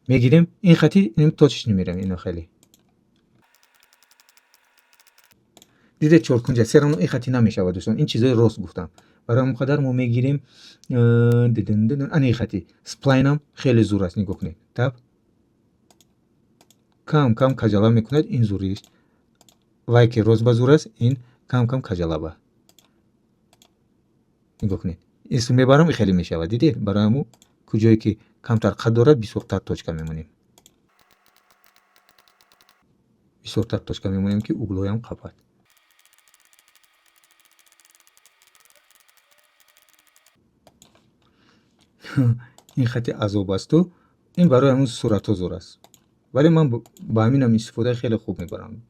Мегирем, ин хати ин точечно меравем, ино хеле. Дидед, чоркунҷа, всё равно ин хати намешавад, дӯстон. Ин чизои рост гуфтам. Барои ҳамон қадар мо мегирем ани ин хати. Сплайн ам хеле зур аст, нигоҳ кунед. Тап. Кам кам каҷала мекунад, ин зуриш. Вай ки рост ба зур аст, ин кам кам каҷалаба. Нигоҳ кунед. Исм мебарам, хеле мешавад. Дидед? Барои ҳамун куҷое ки камтар қад дорад, бисёртар точка мемонем. Бисёртар точка мемонем, ки углоям қапад. Ин хати азоб асту, ин барои ҳамун суратҳо зур аст. Вале ман ба ҳаминам истифодаи хеле хуб мебарам.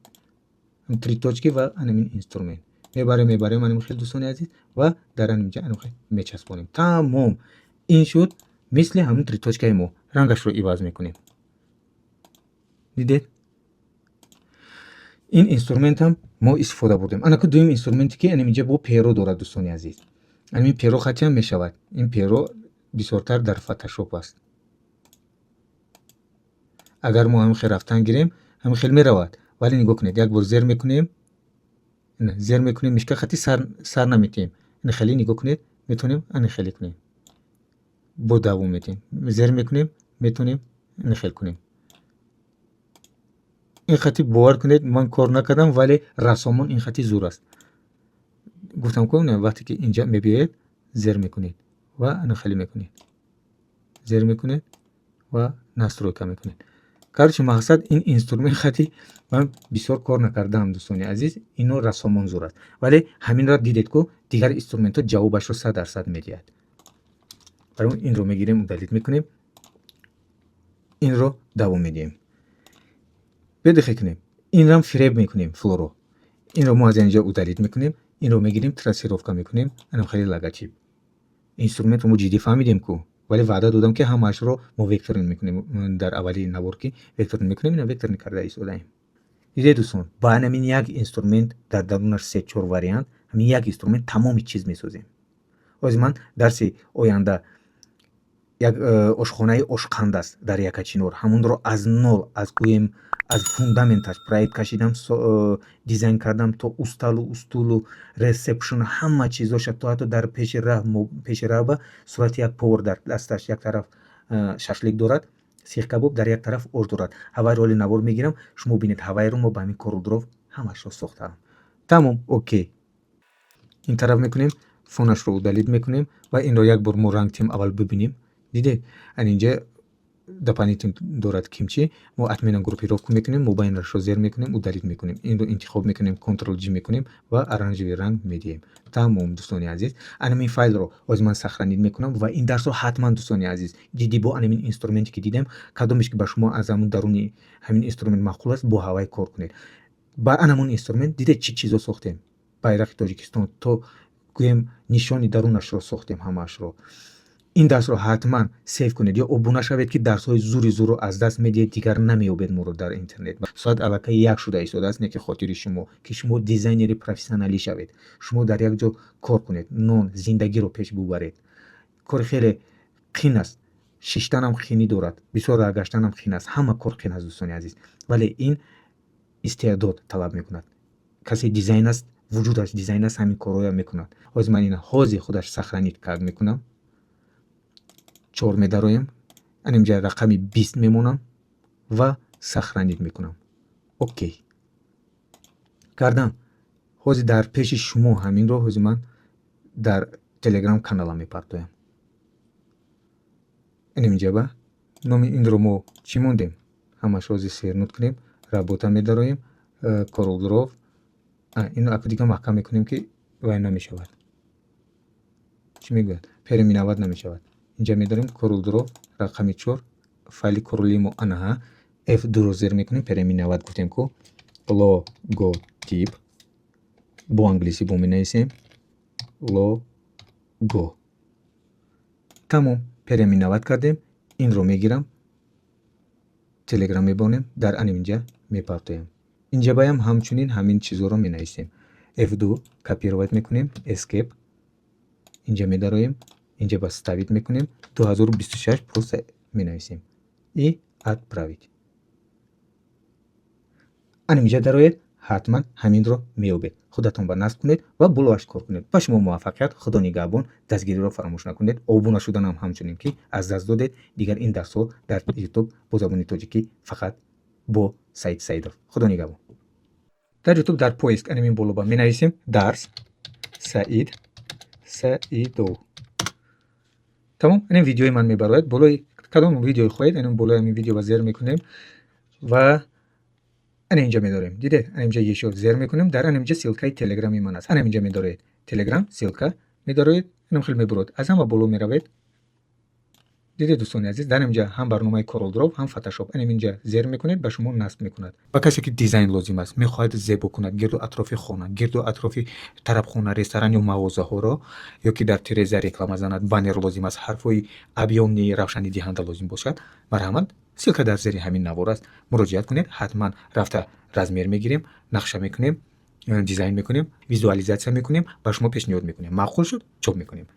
Три точки ва анамин инструмент. Мебарем, мебарем анам хел, дӯстони азиз, ва дар анинҷа анам хел мечаспонем. Тамом. Ин шуд мисли ҳамун три точкаи мо. Рангашро иваз мекунем. Дидед? Ин инструментам мо истифода бурдем. Анаку дуюм инструменте ки анам инҷа бо перо дорад, дӯстони азиз. Анамин перо хатиам мешавад. Ин перо бисёртар дар Фотошоп аст. Агар мо ҳамин хел рафтан гирем, ҳамин хел меравад. Вале нигоҳ кунед, як бор зер мекунем, зер мекунем, мишка хати сар, сар наметиҳем. Ин хеле нигоҳ кунед, метавонем ани хеле кунем. Бо давом метиҳем. Зер мекунем, метавонем ин хел кунем. Ин хати, бовар кунед, ман кор накардам, вале рассомон ин хати зур аст. Гуфтам ку, вақте ки инҷа мебиёед, зер мекунед ва ана хеле мекунед. Зер мекунед ва настройка мекунед. Короче, мақсад, ин инструмент хати ман бисёр кор накардаам, дӯстони азиз, ино рассомон зур аст. Вале ҳаминро дидед ку, дигар инструментҳо ҷавобашро 100% медиҳад. Барои инро мегирем, удалить мекунем. Инро давом медиҳем. Биё, дихе кунем. Инрам фиреб мекунем, flow ро. Инро мо аз инҷа удалить мекунем, инро мегирем, трассировка мекунем, анам хеле логотип. Инструментро мо ҷиддӣ фаҳмидем ку, вале ваъда додам, ки ҳамаашро мо векторинг мекунем дар аввали навор, ки векторинг мекунем, ина векторинг карда истодаем. Дидед, дӯстон, ба анамин як инструмент дар дарунаш се чор вариант, ҳамин як инструмент тамоми чиз месозем. Ҳозир ман дарси оянда як ошхонаи ошқанд аст дар Якачинор. Ҳамонро аз нол, аз гӯем, аз фундаменташ проект кашидам, дизайн кардам, то усталу устулу ресепшн, ҳама чизоша, то ҳатто дар пеши раҳ, пеши раҳба сурати як повар, дар дасташ як тараф шашлик дорад, сихкабоб, дар як тараф ош дорад. Ҳавайро ҳоли навор мегирам, шумо бинед, ҳавайро мо ба ҳамин CorelDRAW ҳамашро сохтаам. Тамом, окей. Ин тараф мекунем, фонашро удалить мекунем ва инро як бор мо ранг тем аввал бибинем. Дидед, ан инҷа дополнительно дорад кимчи. Мо отмена группировку мекунем, мобайнашро зер мекунем, удалить мекунем. Инро интихоб мекунем, Ctrl G мекунем ва оранжевый ранг медиҳем. Тамом, дӯстони азиз. Анамин файлро ҳозир ман сохранить мекунам ва ин дарсро ҳатман, дӯстони азиз, ҷиддӣ бо анамин инструменте ки дидем, кадомеш ки ба шумо аз ҳамун даруни ҳамин инструмент маъқул аст, бо ҳавай кор кунед. Ба анамун инструмент дидед, чӣ чизо сохтем. Байрақи Тоҷикистон то гӯем нишони дарунашро сохтем ҳамаашро. Ин дарсро ҳатман save кунед ё обуна шавед, ки дарсҳои зури зурро аз даст медиҳед, дигар намеёбед моро дар интернет. Соат аллакай 1 шуда истодааст, не ки хотири шумо, ки шумо дизайнери профессионалӣ шавед. Шумо дар як ҷо кор кунед, нон, зиндагиро пеш бубаред. Кори хеле қин аст. Шиштанам қинӣ дорад, бисёр раҳ гаштанам қин аст, ҳама кор қин аст, дӯстони азиз. Вале ин истеъдод талаб мекунад. Касе дизайн аст, вуҷудаш дизайн аст, ҳамин корҳоя мекунад. Ҳозир ман ина ҳозир худаш сохранить как мекунам. Чор медароем. Ана инҷа рақами 20 мемонам ва сохранить мекунам. Окей кардам. Ҳозир дар пеши шумо ҳаминро ҳозир ман дар Телеграм каналам мепартоям. Инам инҷаба номи инро мо чӣ мондем? Ҳамаш ҳозир свернуть кунем, работа медароем, CorelDRAW. Ино ака дига маҳкам мекунем, ки вай намешавад. Чӣ мегӯяд? Переименовать намешавад. Инҷа медорем CorelDRAW рақами 4, файли королии мо анаҳа. F2-ро зер мекунем, переименовать гуфтем ку, логотип бо англисӣ бо менависем, лого. Тамом, переименовать кардем. Инро мегирам, Телеграм мебонем, дар анинҷа мепартоем. Инҷа баям ҳамчунин ҳамин чизҳоро менависем. F2, копировать мекунем, escape, инҷа медароем, инҷа ба вставить мекунем, 2026 просто менависем и отправить. Анинҷа дароед, ҳатман ҳаминро меёбед. Худатон ба насб кунед ва болоаш кор кунед. Ба шумо муваффақият, Худо нигаҳбон. Дастгириро фаромӯш накунед, обуна шуданам ҳамчунин, ки аз даст додед. Дигар ин дарсҳо дар Ютуб бо забони тоҷикӣ фақат бо Саид Саидов. Худо нигаҳбон. Дар Ютуб дар поиск анамин болоба менависем «Дарс Саид Саидов». Тамом, анин видеои ман мебарояд. Болои кадом видеое хоҳед, анин болои ҳамин видео ба зер мекунем ва ана инҷа медорем. Дидед, ана инҷа ещё зер мекунем. Дар ана инҷа ссылкаи Телеграми ман аст. Ана инҷа медоред Телеграм, ссылка медороед, инам хел мебурод. Аз ҳама боло меравед. Дидед, дӯстони азиз, дар инҷа ҳам барномаи CorelDRAW, ҳам Photoshop. Ана инҷа зер мекунед, ба шумо насб мекунад. Ба касе ки дизайн лозим аст, мехоҳад зебо кунад гирду атрофи хона, гирду атрофи тарабхона, ресторан ё мағозаҳоро, ё ки дар тиреза реклама занад, баннер лозим аст, ҳарфҳои объёмный, равшанидиҳанда лозим бошад, марҳамат, ссылка дар зери ҳамин навор аст, муроҷиат кунед. Ҳатман рафта размер мегирем, нақша мекунем, дизайн мекунем, визуализатсия мекунем, ба шумо пешниҳод мекунем. Маъқул шуд, чоп мекунем.